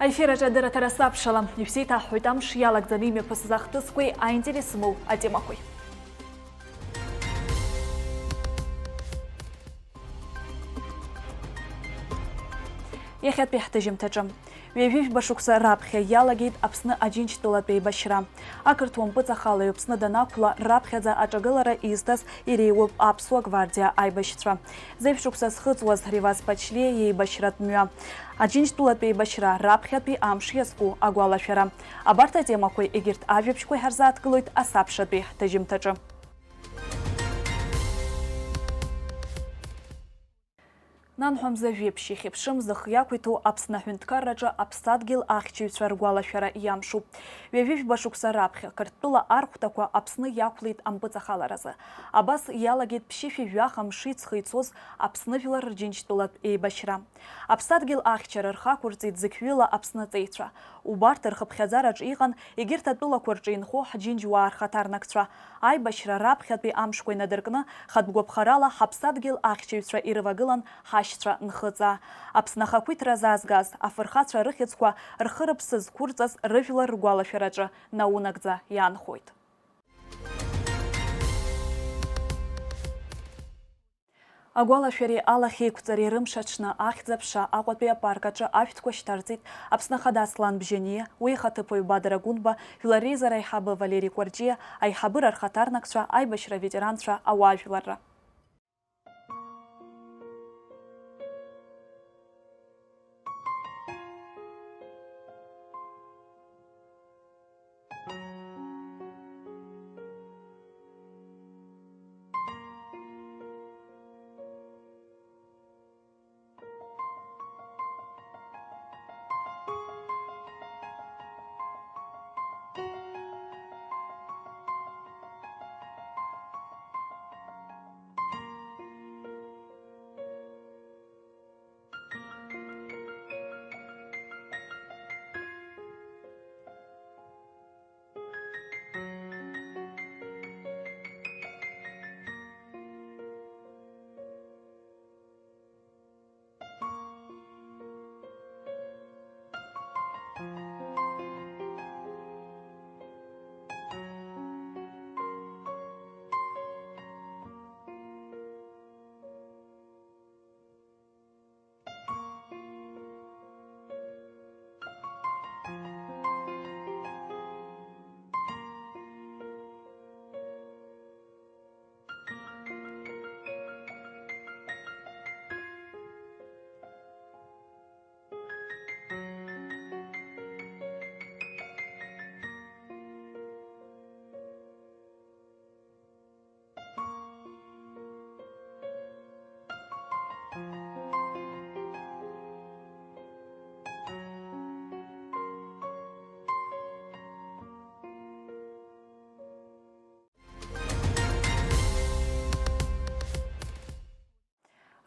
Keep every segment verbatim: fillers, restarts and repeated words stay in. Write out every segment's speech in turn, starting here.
Аефир аҿы адырраҭара сабшала, ишәзеиҭаҳҳәоит амш иалагӡаны имҩаԥысыз ахҭысқәеи аинтерес змоу атемақәеи. Иахьатәи ҳҭыжьымҭаҿы. Ҩажәи жәба шықәса раԥхьа иалагеит Аԥсны Аџьынџьтәылатә еибашьра. Ақырҭуа мпыҵахалаҩ Аԥсны данақәла, раԥхьаӡа аҿагылара изҭаз иреиуоуп Аԥсуа гвардиа аибашьцәа. Зеижә шықәса зхыҵуаз Реваз Ԥачлиа иеибашьратә мҩа. Аџьынџьтәылатә еибашьра раԥхьатәи амш иазку агәалашәара. Абарҭ атемақәеи егьырҭ ажәабжьқәеи ҳарзааҭгылоит асабшатәи ҳҭыжьымҭаҿы. Нанҳәа мза жәеиԥшь ихьыԥшым зых иақәиҭу Аԥсны аҳәынҭқарраҿы аԥсадгьыл ахьчаҩцәа ргәалашәара иамшуп. Ҩажәи жәба шықәса раԥхьа Қырҭтәыла архәҭақәа Аԥсны иақәлеит ампыҵахаларазы. Абас иалагеит ԥшьышәи жәаха мши ҵхы ицоз Аԥсны жәлар рџьынџьтәылатә еибашьра. Аԥсадгьыл ахьчара рхы ақәырҵеит зықьҩыла Аԥсны аҵеицәа. Убарҭ рхыԥхьаӡараҿы иҟан егьырҭ атәылақәа рҿы инхо ҳџьынџьуаа рхаҭарнакцәа. Аибашьра раԥхьатәи амшқәа инадыркны, хатә гәаԥхарала ҳаԥсадгьыл ахьчаҩцәа ирывагылан ҳашьцәа нхыҵаа. Аԥсны ахақәиҭра заазгаз афырхацәа рыхьӡқәа рхы-рыԥсы зқәырҵаз рыжәлар ргәалашәараҿы наунагӡа иаанхоит. Агәалашәареи алахьеиқәҵареи рымш аҽны Ахьӡ-аԥша Аҟәатәи апарк аҿы ашәҭқәа шьҭарҵеит Аԥсны Ахада Аслан Бжьаниа, уи ихаҭыԥуаҩ Бадра Гәынба, жәлар реизара аиҳабы Валери Кәарҷиа, аиҳабыра рхаҭарнакцәа, аибашьра аветеранцәа, ауаажәларра.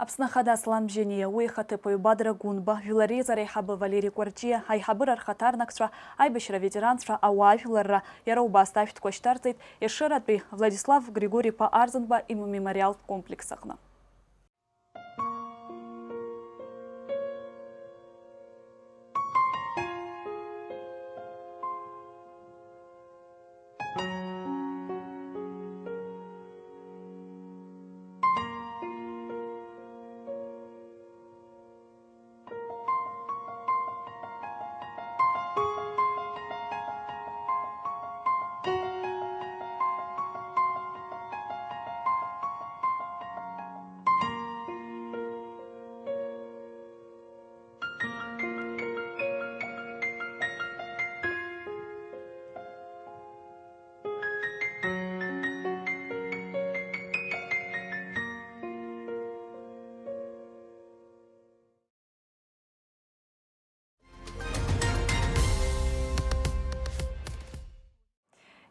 Аԥсны Ахада Аслан Бжьаниа, уи ихаҭыԥуаҩ Бадра Гәынба, жәлар реизара аиҳабы Валери Кәарҷиа, аиҳабыра рхаҭарнакцәа, аибашьра аветеранцәа, ауаажәларра, иара убас ашәҭқәа шьҭарҵеит Ешыратәи Владислав Григори-иԥа Арӡынба имемориалтә комплекс аҟны.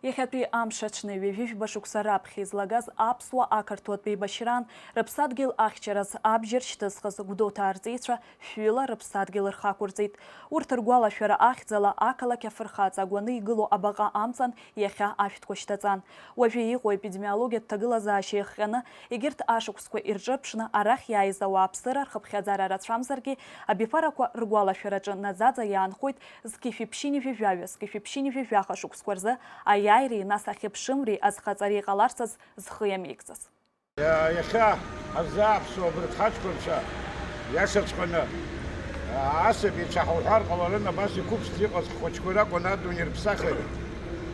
Иахьатәи амш аҽны ҩажәижәба шықәса раԥхьа излагаз аԥсуа-ақырҭуатә еибашьраан рыԥсадгьыл ахьчараз абџьар шьҭызхыз Гәдоуҭа арҵеицәа шәҩыла рыԥсадгьыл рхы ақәырҵеит. Урҭ ргәалашәара ахьӡала ақалақь афырхаҵа агәаны игылоу абаҟа амҵан иахьа ашәҭқәа шьҭаҵан. Уажәы иҟоу епидемиологиатә ҭагылазаашьа иахҟьаны, егьырҭ ашықәсқәа ирҿырԥшны арахь иааиз ауааԥсыра рхыԥхьаӡара рацәамзаргьы, абиԥарақәа ргәалашәараҿы наӡаӡа иаанхоит зқьи жәшәи ԥшьынҩажәи жәаҩа, зқьи жәшәи ԥшьынҩажәи жәаха шықәсқәа рзы аиааиреи, нас ахьыԥшымреи азхаҵареи ҟаларц азы зхы иамеигӡаз. Иа-, иахьа ҳаззааԥсоу абарҭ ҳаҷкәынцәа, иашаҵәҟьаны, а, асаби ицәаҳауҳәар ҟаларын, абас иқәыԥшӡа иҟаз ҳхәыҷқәа ракәын адунеи рыԥсахыр.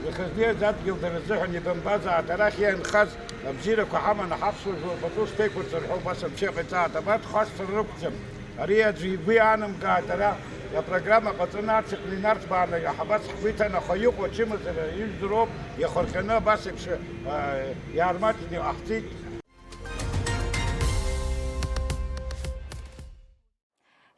Ихызнеиз адгьыл дара рзыҳәан ибымбазааит, арахь иаанхаз абзиарақәа ҳаманы ҳаԥсуа жәлар пату шԥеиқәырҵар ҳәа убас анцәа иҟаиҵааит, абарҭ хашҭра рықәӡам. Ари аӡәы игәы иаанамгааит, ара апрограмма ҟаҵаны арҭ иҟны инарҭбааны иаҳбарц ҳгәы иҭан, аха иҟоу ачымазара ижәдыруоуп, иахырҟьаны абас еиԥш, а, иаармаҷны иҟаҳҵеит.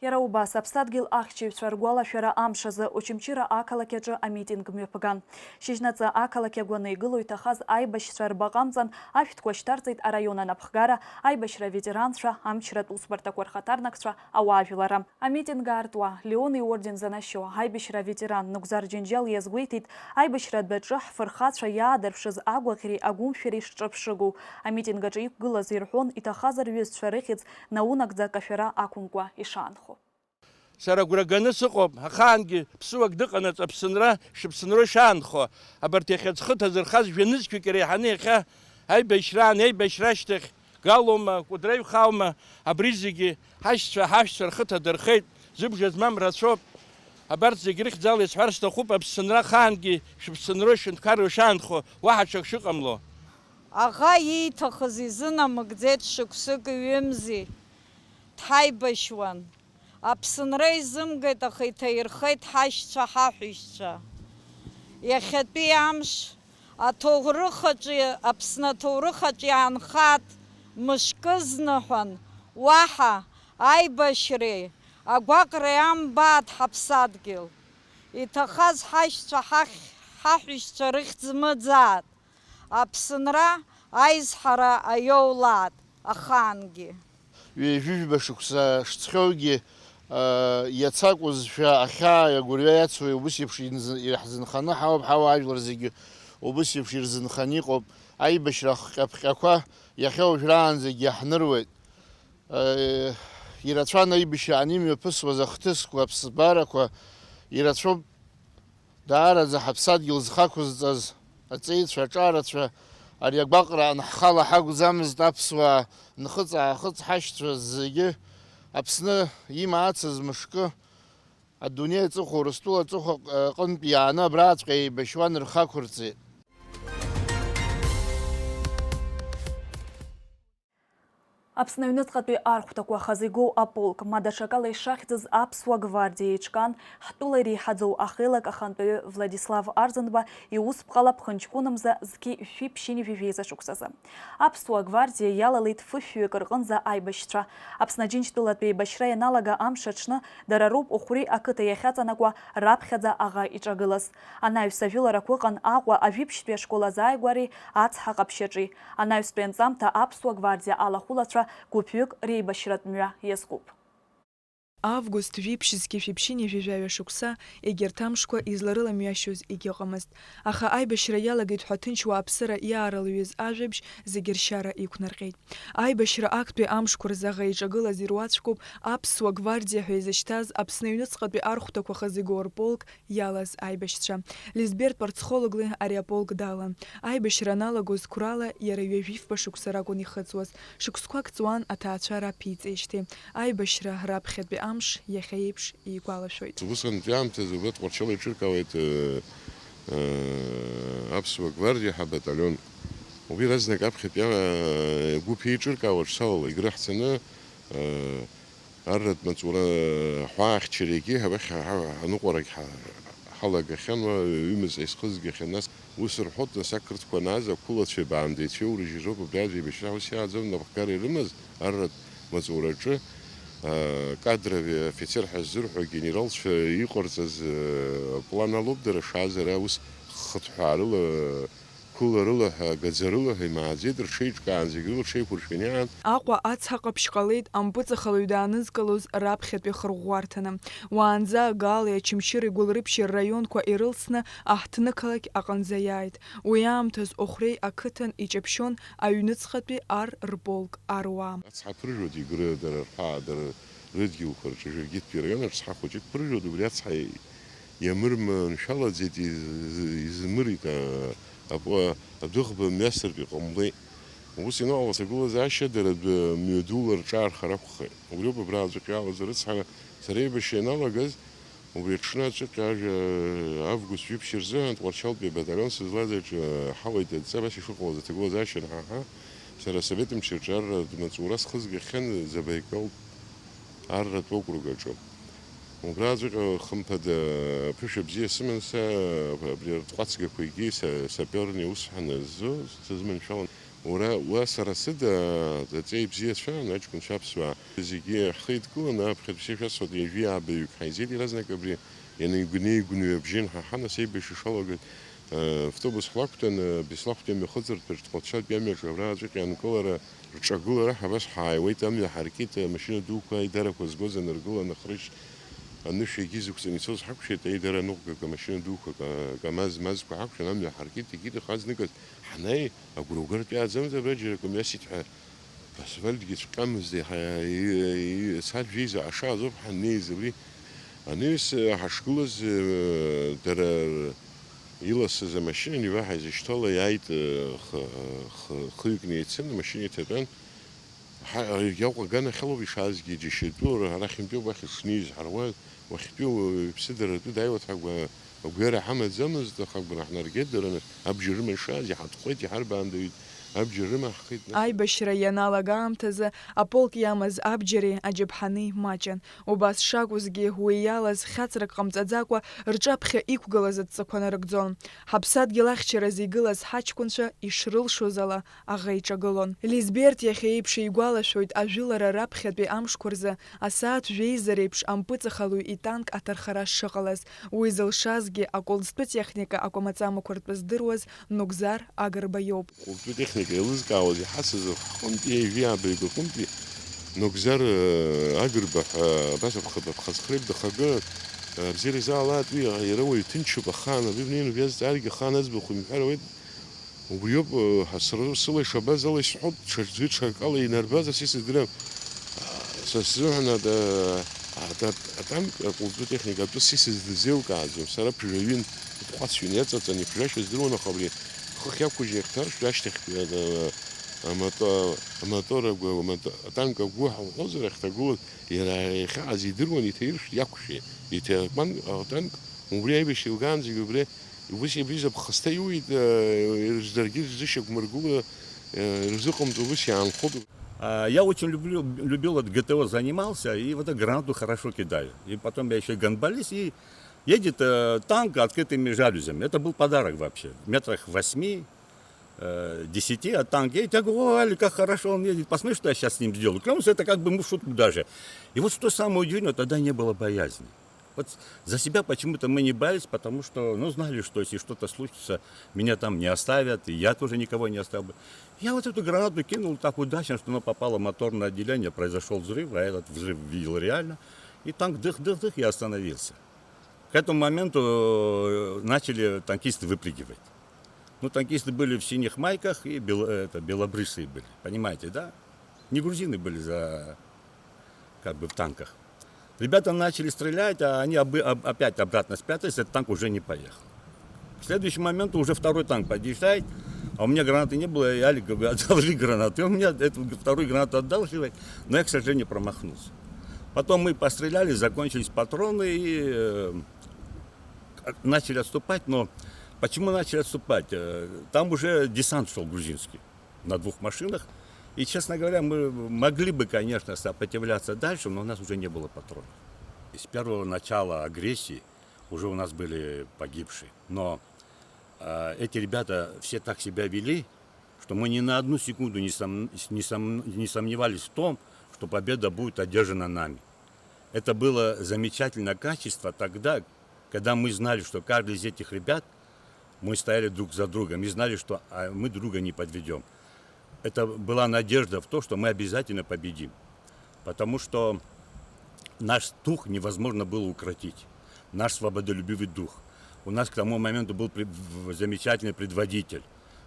Иара убас, аԥсадгьыл ахьчаҩцәа ргәалашәара амш азы Очамчыра ақалақь аҿы амитинг мҩаԥган. Шьыжьнаҵы ақалақь агәаны игылоу иҭахаз аибашьцәа рбаҟа амҵан ашәҭқәа шьҭарҵеит араион анапхгара, аибашьра аветеранцәа, амчратә усбарҭақәа рхаҭарнакцәа, ауаажәларра. Амитинг аартуа, Леон иорден занашьо, аибашьра аветеран Нугзар Џьынџьал иазгәеиҭеит, аибашьра адәаҿы ҳфырхацәа иаадырԥшыз агәаӷьреи агәымшәареи шҿырԥшыгоу. Амитинг аҿы иқәгылаз ирҳәон, иҭахаз рҩызцәа рыхьӡ наунагӡа акашәара ақәымкәа ишаанхо. Сара агәра ганы сыҟоуп, ахаангьы ԥсуак дыҟанаҵ Аԥсынра шыԥсынроу ишаанхо, абарҭ иахьа зхы ҭазырхаз жәанызқьҩык иреиҳаны иахьа аибашьраан, аибашьра ашьҭахь Галоума, Кәыдры аҩхааума, абри зегьы ҳашьцәа, ҳашьцәа рхы ҭадырхеит, зыбжа змам рацәоуп. Абарҭ зегь рыхьӡала исҳәар сҭахуп, Аԥсынра ахаангьы шәыԥсынроу шәынҭқарроу ишаанхо, уаҳа ҽак шыҟамло. Аӷа ииҭахыз изынамыгӡеит шықәсыки ҩымзи, дҳаибашьуан. Аԥсынра изымгеит, аха иҭаирхеит ҳашьцәа, ҳаҳәшьцәа. Иахьатәи амш аҭоурых аҿы, Аԥсны аҭоурых аҿы иаанхааит мышкы зны ҳәан, уаҳа аибашьреи агәаҟреи амбааит ҳаԥсадгьыл. Иҭахаз ҳашьцәа, ҳахь-, ҳаҳәшьцәа рыхьӡ мыӡааит. Аԥсынра аизҳара аиоулааит ахаангьы. Ҩажәижәба шықәса шҵхьоугьы, а, иац акәызшәа ахьааи агәырҩа иацу убыс еиԥш инз-, иаҳзынханы ҳауп, ҳауаажәлар зегьы убыс еиԥш ирзынханы иҟоуп. Аибашьра ахҟьаԥҟьақәа иахьа уажәраанӡагьы иаҳныруеит. Э, ирацәан аибашьраан имҩаԥысуаз ахҭысқәа, аԥсабарақәа ирацәоуп. Даараӡа ҳаԥсадгьыл зхақәызҵаз аҵеицәа, аҿарацәа, ари агәаҟраан ҳхала ҳакәӡамызт аԥсуаа нхыҵ-аахыҵ ҳашьцәа зегьы Аԥсны имаацыз мышкы, адунеи аҵыхәа, Урыстәыла аҵыхәа, э, ҟынтә иааны абраҵәҟьа еибашьуан рхы ақәырҵеит. Аԥсны аҩныҵҟатәи архәҭақәа хазы игоу аполк, ма даҽакала ишахьӡыз аԥсуа гвардиа еиҿкаан, ҳтәыла иреиҳаӡоу ахеилак ахантәаҩы Владислав Арӡынба иусԥҟала ԥхынҷкәынымза зқьи жәшәи ԥшьынҩажәи жәеиза шықәсазы. Аԥсуа гвардиа иалалеит фышәҩык рҟынӡа аибашьцәа. Аԥсны Аџьынџьтәылатәи еибашьра ианалага амш аҽны дара роуп Охәри ақыҭа иахьаҵанакуа раԥхьаӡа аӷа иҿагылаз. Анаҩс ажәыларақәа ыҟан Аҟәа ажәибжьтәи ашкол азааигәареи ацҳа ҟаԥшьаҿи. Анаҩстәи анҵамҭа аԥсуа гвардиа алахәылацәа гәыԥҩык реибашьратә мҩа иазкуп. Август жәиԥшь зқьи жәшәи ԥшьынҩажәи жәаҩа шықәса егьырҭ амшқәа изларыламҩашьоз егьыҟамызт. Аха аибашьра иалагеит ҳәа ҭынч уааԥсыра иаарылҩыз ажәабжь зегьы ршьара иқәнарҟьеит. Аибашьра актәи амшқәа рзы аӷа иҿагылаз ируаӡәкуп аԥсуа гвардиа ҳәа изышьҭаз Аԥсны аҩныҵҟатәи архәҭақәа хазы игоу рполк иалаз аибашьцәа. Лизбер Тәарцхологлы ари аполк далан. Аибашьра аналагоз қәрала иара ҩажәифба шықәса ракәын ихыҵуаз. Шықәсқәак ҵуан аҭаацәа раԥиҵеижьҭеи. Аибашьра раԥхьатәи амш иахьа еиԥш игәалашәоит. Усҟантәи аамҭазы убра Тҟәарчал еиҿыркаауеит, э, э, аԥсуа гвардиа ҳабаталион. Убри иаразнак аԥхьатәи, э, гәыԥ еиҿыркаауа аҿсалала егьрыҳцаны, э, Арратә маҵура ҳәаахьчарагьы абахь ҳа-, ҳаныҟәарагь ҳа-, ҳалагахьан, уа ҩымз исхызгахьан, нас ус рҳәоит, нас ақырҭқәа анааз ақәылацәеи абаандаҩцәеи урыжьыжьроуп, абри аӡә еибашьра ус иааӡом, напхгара ирымаз арратә маҵураҿы, а, кадрови афицер ҳәа ззырҳәо агенералцәа иҟарҵаз, а, план алоуп дара шааз ара ус Хыҭҳәаарыла, қәыларыла ҳәа, гаӡарыла ҳәа имааӡеит, рҽеиҿкаан зегь рыла рҽеиқәыршәаны иаан. Аҟәа ацҳа ҟаԥшь ҟалеит ампыҵахалаҩ даанызкылоз раԥхьатәи хырӷәӷәарҭаны. Уаанӡа Агали Очамчыреи Гәылрыԥшьи рраионқәа ирылсны аҳҭнықалақь аҟынӡа иааит. Уи аамҭаз Охәреи ақыҭан иҷаԥшьон аҩныҵҟатәи ар рполк аруаа. Ацҳа ԥыржәоит Егры, дара рҳәаа, дара рыдгьылқәа рҿы, Жәыргьыҭтәи араион аҿы цҳа хәыҷык ԥыржәоит, убри ацҳа иамырманшәалаӡеит, из-, измырит, а-, апо-, адәыӷба мҩасыртә иҟамлеит. Ус ианыҟалаз, аҭагылазаашьа дара адәы мҩадула рҿаархар акәхеит. Убриоуп абра аӡәык иалаз арыцҳара, сара еибашьра ианалагаз, убри аҽны аҵәык ажәа август жәиԥшь рзыҳәан Тҟәарчалтәи абаталион сызлаз аҿы ҳауеит адҵа, абас ишыҟалаз аҭагылазаашьа анҳаҳа, сара асовет мчы рҿы арратә маҵура схызгахьан Забайкалтә арратә округ аҿы. Убраҵәҟьа хымԥада ԥышәа бзиа сыман са, абри ртҟәацгақәа егьи са-, саперни усҳәа наззо сызманшәалан. Уара, уа сара сыда, аҵеи бзиацәан, аҷкәынцәа аԥсуаа. Зегьы ҳхы идкыланы, аԥхьатәи сеишәасуа ҩажәи ааба ҩык ҳаизеит, иаразнак абри ианигәнеигәныҩ абжьы нҳаҳан, нас еибашьра шалагаз, э, автобус ҳлақәтәан, э, Беслахәтәи амҩахыҵырҭаҿ, Тҟәарчалтәи амҩаҿ, абраҵәҟьа анкылара, рҿагылара ҳәа абас ҳааиуеит, амҩа ҳаркит, амашьына дуқәа аидарақәа згоз аныргыла, анахрышь, анышә егьи зықәҵаны ицоз ҳақәшәеит, аидара аныҟәгак амашьына дуқәа, ка-, КамАЗ-МАЗ-қәа ҳақәшәан, амҩа ҳаркит, егьи ихаз ныказ ҳанааи, агәра угартә иааӡамыз абра џьара акы мҩасит ҳәа. Асфальтгьы цәҟьамызт, еиҳа, и-, и-, сааҭ жәеиза аша азоуп ҳаннеиз абри. Анаҩс, э, ҳашгылаз, э, дара р-, иласыз амашьына Нива ҳаизышьҭала иааит, э, х-, х-, хҩыкны еицын, амашьына иҭатәан. Ҳа-, егьи Аҟәа аганахьалоуп ишаазгьы, џьашьатәу, ара арахьынтәи ауп уахь ишнеиз, ҳара уа, уахьтәи уаҩԥсы дара ртәы дааиуа ҳагәа-, агәгәара ҳамаӡамызт, аха агәра ҳнаргеит, дара абџьар рыма ишааз, иҳатҟәеит, иҳарбаандаҩит, абџьар рыма ҳхеит, нас. Аибашьра ианалага аамҭазы аполк иамаз абџьари аџьаԥҳани маҷын. Убас шакәызгьы, уи иалаз хьаҵрак ҟамҵаӡакәа, рҿаԥхьа иқәгылаз адҵақәа нарыгӡон. Ҳаԥсадгьыл ахьчаразы игылаз ҳаҷкәынцәа ишрылшоз ала аӷа иҿагылон. Лизберт иахьа еиԥш игәалашәоит ажәылара раԥхьатәи амшқәа рзы асааҭ жәеиза реиԥш ампыҵахалаҩ итанк аҭархара шыҟалаз. Уи зылшазгьы аколнстәы техника акәамаҵамақәа ртәы здыруаз Нугзар Агрба иоуп. Аколнстәы техника еилызкаауаз иҳацыз ҳҟынтәи ҩажәи ааба ҩбаҟынтәи Нугзар, э, Агрба ҳәа абас аԥхыӡ, аԥхыӡ хреиб дахагы, э, бзиара изаалааит уи, иара уаҩ ҭынчуп, ахаан абри бнеины биазҵааргьы ахаан аӡбахә имҳәар ауеит. Убриоуп, э, ҳа сара сыла ишабаз ала исҳәоит, ҽаӡәы ҽакала инарбазар са исыздырам. Са сзыҳәан ада-, ада-, атанк аколнстәы техника атәы са исыздызеилкааӡом. Сара ԥжәаҩын, итҟәацҩын, иаҵаҵан, иԥжәашьа здыруан, аха абри хыхь иақәыжьны иахьҭаршәу ашьҭахь, ада-, амото-, амотор агәы, амото-, атанк агәы ҳауҳәозар ахьҭагылоу, иара иахьааз идыруан, иҭаиршәт, иақәшәеит. Иҭакәан атанк, убри аибашьра еилгаанӡагьы убри Ус иабиз аԥхасҭа иуит, э, ирыждаргьы рзышьақәмыргыло, э, ирзыҟамҵо ус иаанхоит. А, я очень люблю, любил вот ГТО занимался, и вот эту гранату хорошо кидаю. И потом я ещё и гандболист, и едет, э, танк открытыми жалюзями. Это был подарок вообще. Метрах восьми, э, десяти, а танк едет. Я говорю: «О, Алик, как хорошо он едет. Посмотри, что я сейчас с ним сделаю». Клянусь, это как бы мы в шутку даже. И вот что самое удивительное, тогда не было боязни. Вот за себя почему-то мы не боялись, потому что, ну, знали, что если что-то случится, меня там не оставят, и я тоже никого не оставил бы. Я вот эту гранату кинул так удачно, что она попала в моторное отделение, произошёл взрыв, а этот взрыв видел реально. И танк дых-дых-дых и остановился. К этому моменту, э, начали танкисты выпрыгивать. Ну, танкисты были в синих майках и бел-, это, белобрысые были, понимаете, да? Не грузины были за, как бы, в танках. Ребята начали стрелять, а они обы-, об-, опять обратно спрятались, этот танк уже не поехал. В следующий момент уже второй танк подъезжает, а у меня гранаты не было, и Алик говорит: «Одолжи гранату». И он мне эту вторую гранату одолживает, но я, к сожалению, промахнулся. Потом мы постреляли, закончились патроны, и, э, начали отступать, но почему начали отступать? Э, там уже десант шёл грузинский на двух машинах. И, честно говоря, мы могли бы, конечно, сопротивляться дальше, но у нас уже не было патронов. И с первого начала агрессии уже у нас были погибшие. Но, э, эти ребята все так себя вели, что мы ни на одну секунду не сом-, не сом-, не сомневались в том, что победа будет одержана нами. Это было замечательное качество тогда, когда мы знали, что каждый из этих ребят, Мы стояли друг за другом и знали, что, а, мы друга не подведём. Это была надежда в то, что мы обязательно победим. Потому что наш дух невозможно было укротить. Наш свободолюбивый дух. У нас к тому моменту был пред-, в-, замечательный предводитель,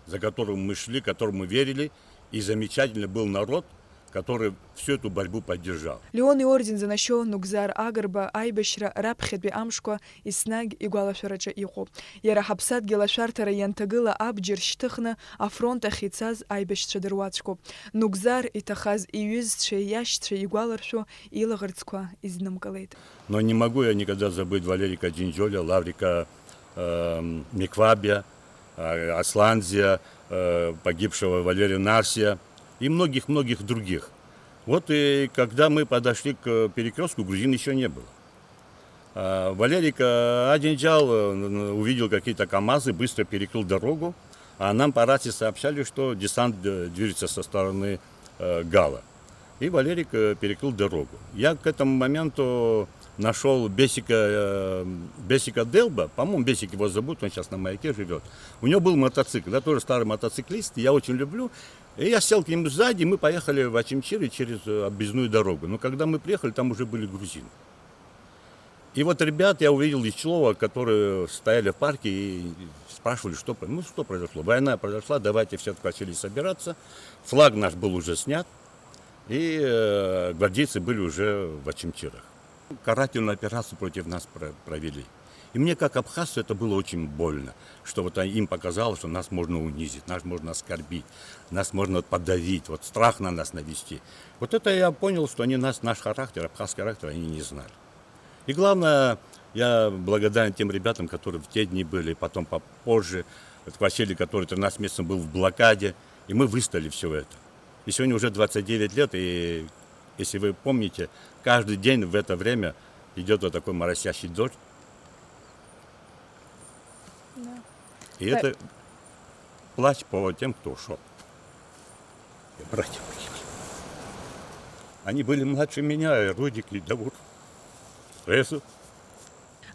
за которым мы шли, которому мы верили, и замечательный был народ, который всю эту борьбу поддержал. Леон иорден занашьоу Нугзар Агрба аибашьра раԥхьатәи амшқәа еснагь игәалашәараҿы иҟоуп. Иара ҳаԥсадгьыл ашәарҭара ианҭагыла абџьар шьҭыхны афронт ахь ицаз аибашьцәа дыруаӡәкуп. Нугзар иҭахаз иҩызцәеи иашьцәеи игәаларшәо илаӷырӡқәа изнымкылеит. Но не могу я никогда забыть Валерика Джинджоля, Лаврика, эм, Миквабия, а, Асланзия, э, погибшего Валерия Нарсия и многих-многих других. Вот и когда мы подошли к перекрёстку, грузин ещё не было. А, Валерик, э, Аджинджал, э, н-, н-, увидел какие-то КамАЗы, быстро перекрыл дорогу, а нам по рации сообщали, что десант, э, движется со стороны, э, Гала. И Валерик, э, перекрыл дорогу. Я к этому моменту нашёл Бесика, э, Бесика Делба, по-моему, Бесик его зовут, он сейчас на Маяке живёт. У него был мотоцикл, да, тоже старый мотоциклист, я очень люблю. И я сел к нему сзади, и мы поехали в Очамчиры через, э, объездную дорогу. Но когда мы приехали, там уже были грузины. И вот ребят я увидел из Чилова, которые стояли в парке и спрашивали, что про-, ну, что произошло. Война произошла, давайте все начали собираться. Флаг наш был уже снят, и, э, гвардейцы были уже в Очамчирах. Карательную операцию против нас про-, провели. И мне, как абхазцу, это было очень больно, что вот им показалось, что нас можно унизить, нас можно оскорбить, нас можно подавить, вот страх на нас навести. Вот это я понял, что они нас, наш характер, абхазский характер, они не знали. И главное, я благодарен тем ребятам, которые в те дни были, потом попозже, это Василий, который тринадцать месяцев был в блокаде, и мы выстояли всё это. И сегодня уже двадцать девять лет, и если вы помните, каждый день в это время идёт вот такой моросящий дождь. Да. И так. Это плач по тем, кто ушёл. Братья погибли. Они были младше меня, и Рудик, и Даур. Резу.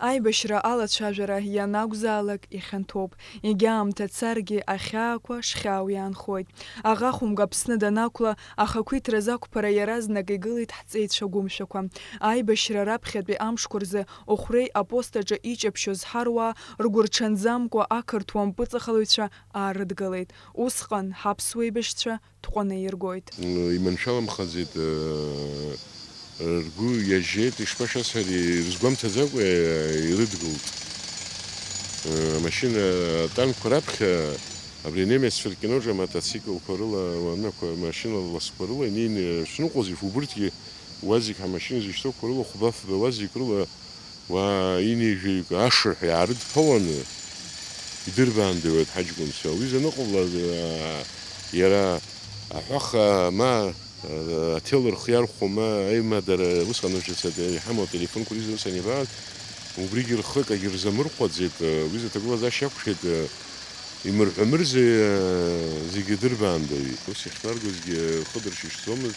Аибашьра алацәажәара ианакәзаалак ихьанҭоуп. Егьа аамҭа царгьы ахьаақәа шхьаау иаанхоит. Аӷа хәымга Аԥсны данақәла, ахақәиҭраз ақәԥара иаразнак игылеит ҳҵеицәа гәымшәақәа. Аибашьра раԥхьатәи амшқәа рзы Охәреи апост аҿы иҷаԥшьоз ҳаруаа ргәырҽанӡамкәа ақырҭуа мпыҵахалаҩцәа аарыдгылеит. Усҟан ҳаԥсуа еибашьцәа дҟәанаиргоит. Иманшәаламхаӡеит, ргәы иажьеит, ишԥашәасҳәари, ирызгәамҭаӡакәа ирыдгылт. Амашьына, атанкқәа раԥхьа абри анемеццәа ркиноҿы амотоциклқәа рыла, уаннақәа, амашьына ласқәа рыла инеины шныҟәоз, убырҭгьы уазик ҳамашьына зышьҭоуқәа рыла хәба-фба уазик рыла Уаа, инеи-жәаҩык ашырҳәа иаарыдԥауаны идырбаандаҩуеит ҳаҷкәынцәа. Уи заныҟала, иара аҳәаха, ма аҭел рхы иархәо, ма аимадара, усҟан уажәы иҳамоу ателефонқәа рҩыза ус анибааз, убригьы рхы акагьы рзамырхәаӡеит, уи зы аҭагылазаашьа иақәшәеит. Имырҳәа-мырза, зегьы дырбаандаҩит. Ус иахьнаргозгьы рхы дыршьышьӡомызт,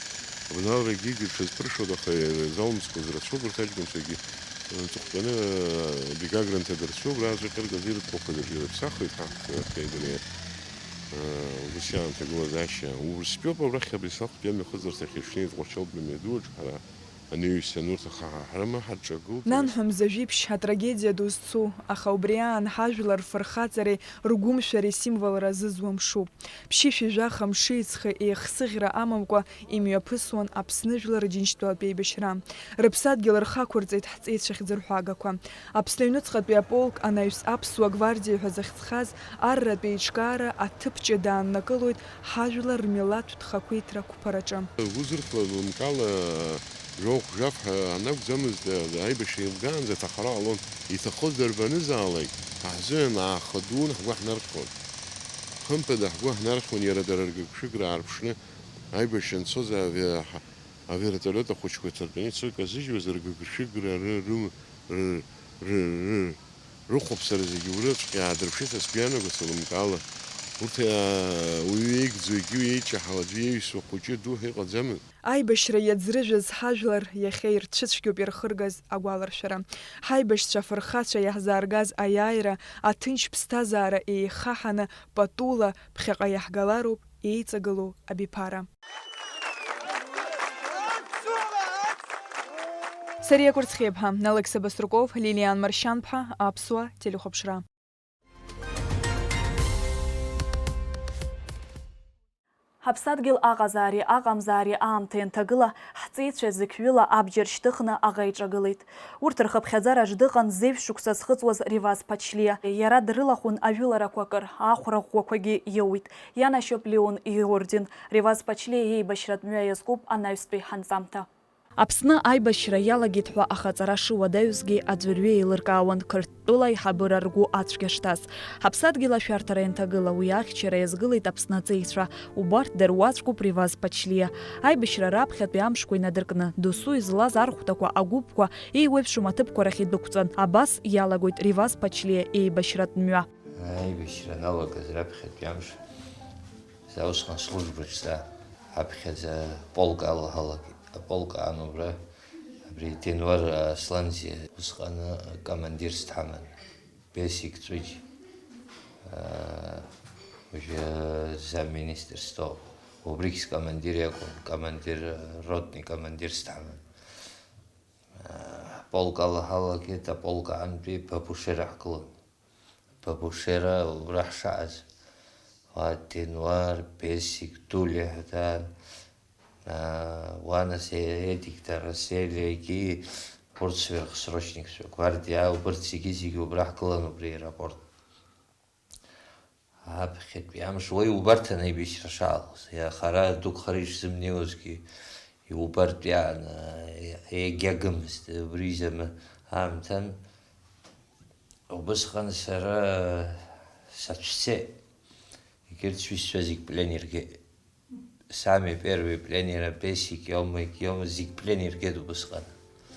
абналарагьы егьырҭ шазԥыршоз, аха изалымҵқәоз рацәоуп, урҭ аҷкәынцәагьы, э, ҵыхәтәаны, э, Бегагра нҭадырцәуп, рааҵәа ҟьарк азы ирытҟәақәаз рҿы ирыԥсахуеит, ҳа, ҳәа, ҳәа идыруеит. Э, убас иаамҭа гылазаашьа. Убрыстәиоуп абрахь абри сахәтәи амҩахыҵырҭахь ишнеиз Тҟәарчалтәи амҩадуаҿ ҳара Анаҩсан урҭ ахаҳарама ҳарҿагылт? Нанҳәа мза жәиԥшь атрагедиа ду зцу, аха убри аан ҳажәлар рфырхаҵареи ргәымшәареи символра зызуа мшуп. Ԥшьышәи жәаха мши ҵхи еихсыӷьра амамкәа имҩаԥысуан Аԥсны Жәлар Рџьынџьтәылатә Еибашьра. Рыԥсадгьыл рхақәырҵеит ҳҵеицәа хьӡырҳәагақәа. Аԥсны аҩныҵҟатәи аполк анаҩс Аԥсуа гвардиа ҳәа захьӡхаз арратә еиҿкаара аҭыԥ ҷыда ааннакылоит ҳажәлар рмилаҭтә хақәиҭра қәԥараҿы. Узырхуа лымкаала, Жәохә-жәаф ҳәа анакәӡамызт, аибашьра еилгаанӡа аҭахара ҟалон, иҭахоз дарбанызаалак ҳаҳзыҳәан аахыдун, ҳгәы ҳнархьуан. Хымԥада, ҳгәы ҳнархьуан иара дара ргыгшәыгра аарԥшны, аибашьра анцоз авиа-, ҳа-, авертолиот ахәыҷқәа иҭартәаны ицо иказыжьуаз ргыгшәыгра ры-, рым-, ры-, ры-, ры-, Рыхәаԥсара зегьы урыцәҟьа аадырԥшит, сгәы иаанагоит, сылымкаала. Урҭ, аа, уаҩы еигӡоу, егьиу еиҷаҳауа аӡәы иеиҩсуа хәыҷы ду ҳәа иҟаӡамызт. Аибашьра иаӡрыжәыз ҳажәлар иахьа ирцәыцәгьоуп ирхыргаз агәаларшәара. Ҳаибашьцәа афырхацәа иаҳзааргаз аиааира, аҭынч ԥсҭазаара еихаҳаны, патула, ԥхьаҟа иаҳгалароуп еиҵагылоу абиԥара. Сариа Кәырцхиаԥҳа, Алықьса Баструков, Лилиан Маршьанԥҳа, Аԥсуа телехәаԥшра. Ҳаԥсадгьыл аҟазаари аҟамзаари аамҭеи анҭагыла, ҳҵеицәа зықьҩыла абџьар шьҭыхны аӷа иҿагылеит. Урҭ рхыԥхьаӡараҿ дыҟан зеижә шықәса зхыҵуаз Реваз Ԥачлиа. Иара дрылахәын ажәыларақәа акыр, ахәра ӷәӷәақәагьы иоуит. Ианашьоуп Леон иорден. Реваз Ԥачлиа иеибашьратә мҩа иазкуп анаҩстәи ҳанҵамҭа. Аԥсны аибашьра иалагеит ҳәа ахаҵара шыуадаҩызгьы аӡәырҩы еилыркаауан Қырҭтәыла аиҳабыра ргәы ацәгьа шҭаз. Ҳаԥсадгьыл ашәарҭара ианҭагыла, уи ахьчара иазгылеит Аԥсны аҵеицәа. Убарҭ дыруаӡәкуп Реваз Ԥачлиа. Аибашьра раԥхьатәи амшқәа инадыркны, досу излаз архәҭақәа, агәыԥқәа еиуеиԥшым аҭыԥқәа рахь идәықәҵан. Абас иалагоит Реваз Ԥачлиа еибашьратә мҩа. Аибашьра аналагаз раԥхьатәи амш, са усҟан службаҿ са, ҳаԥхьаӡа полк ала ҳалагеит. Аполк аан убра, абри Денуар Асланзиа усҟан командирс дҳаман, Бесик Ҵәыџь, аа, уажәы замминистрс дтәоуп. Убригь скомандир иакәын, командир, ротни командирс дҳаман. Ҳполк ала ҳалагеит, аполк аантәи Бабушера ҳгылан. Бабушера убра ҳшааз, уа Денуар, Бесик, Тулиа ҳәа даан, уа нас Едик Дараселиагьы, урҭ сверхсрочникцәа, гвардиа, убырҭ зегьы-зегьы убра ҳгылан убри аеропорт. Аԥхьатәи амш уа иубарҭан аибашьра шаалоз, иахара дук хара ишзымнеиуазгьы иубартә иааны иагьагымызт, убри изы аамҭан. Убысҟан сара сацәцеит, егьырҭ сҩызцәа зегь плен иргеит. Сами первый пленера Бесик иоума, егь иоума, зегь плен иргеит убысҟан.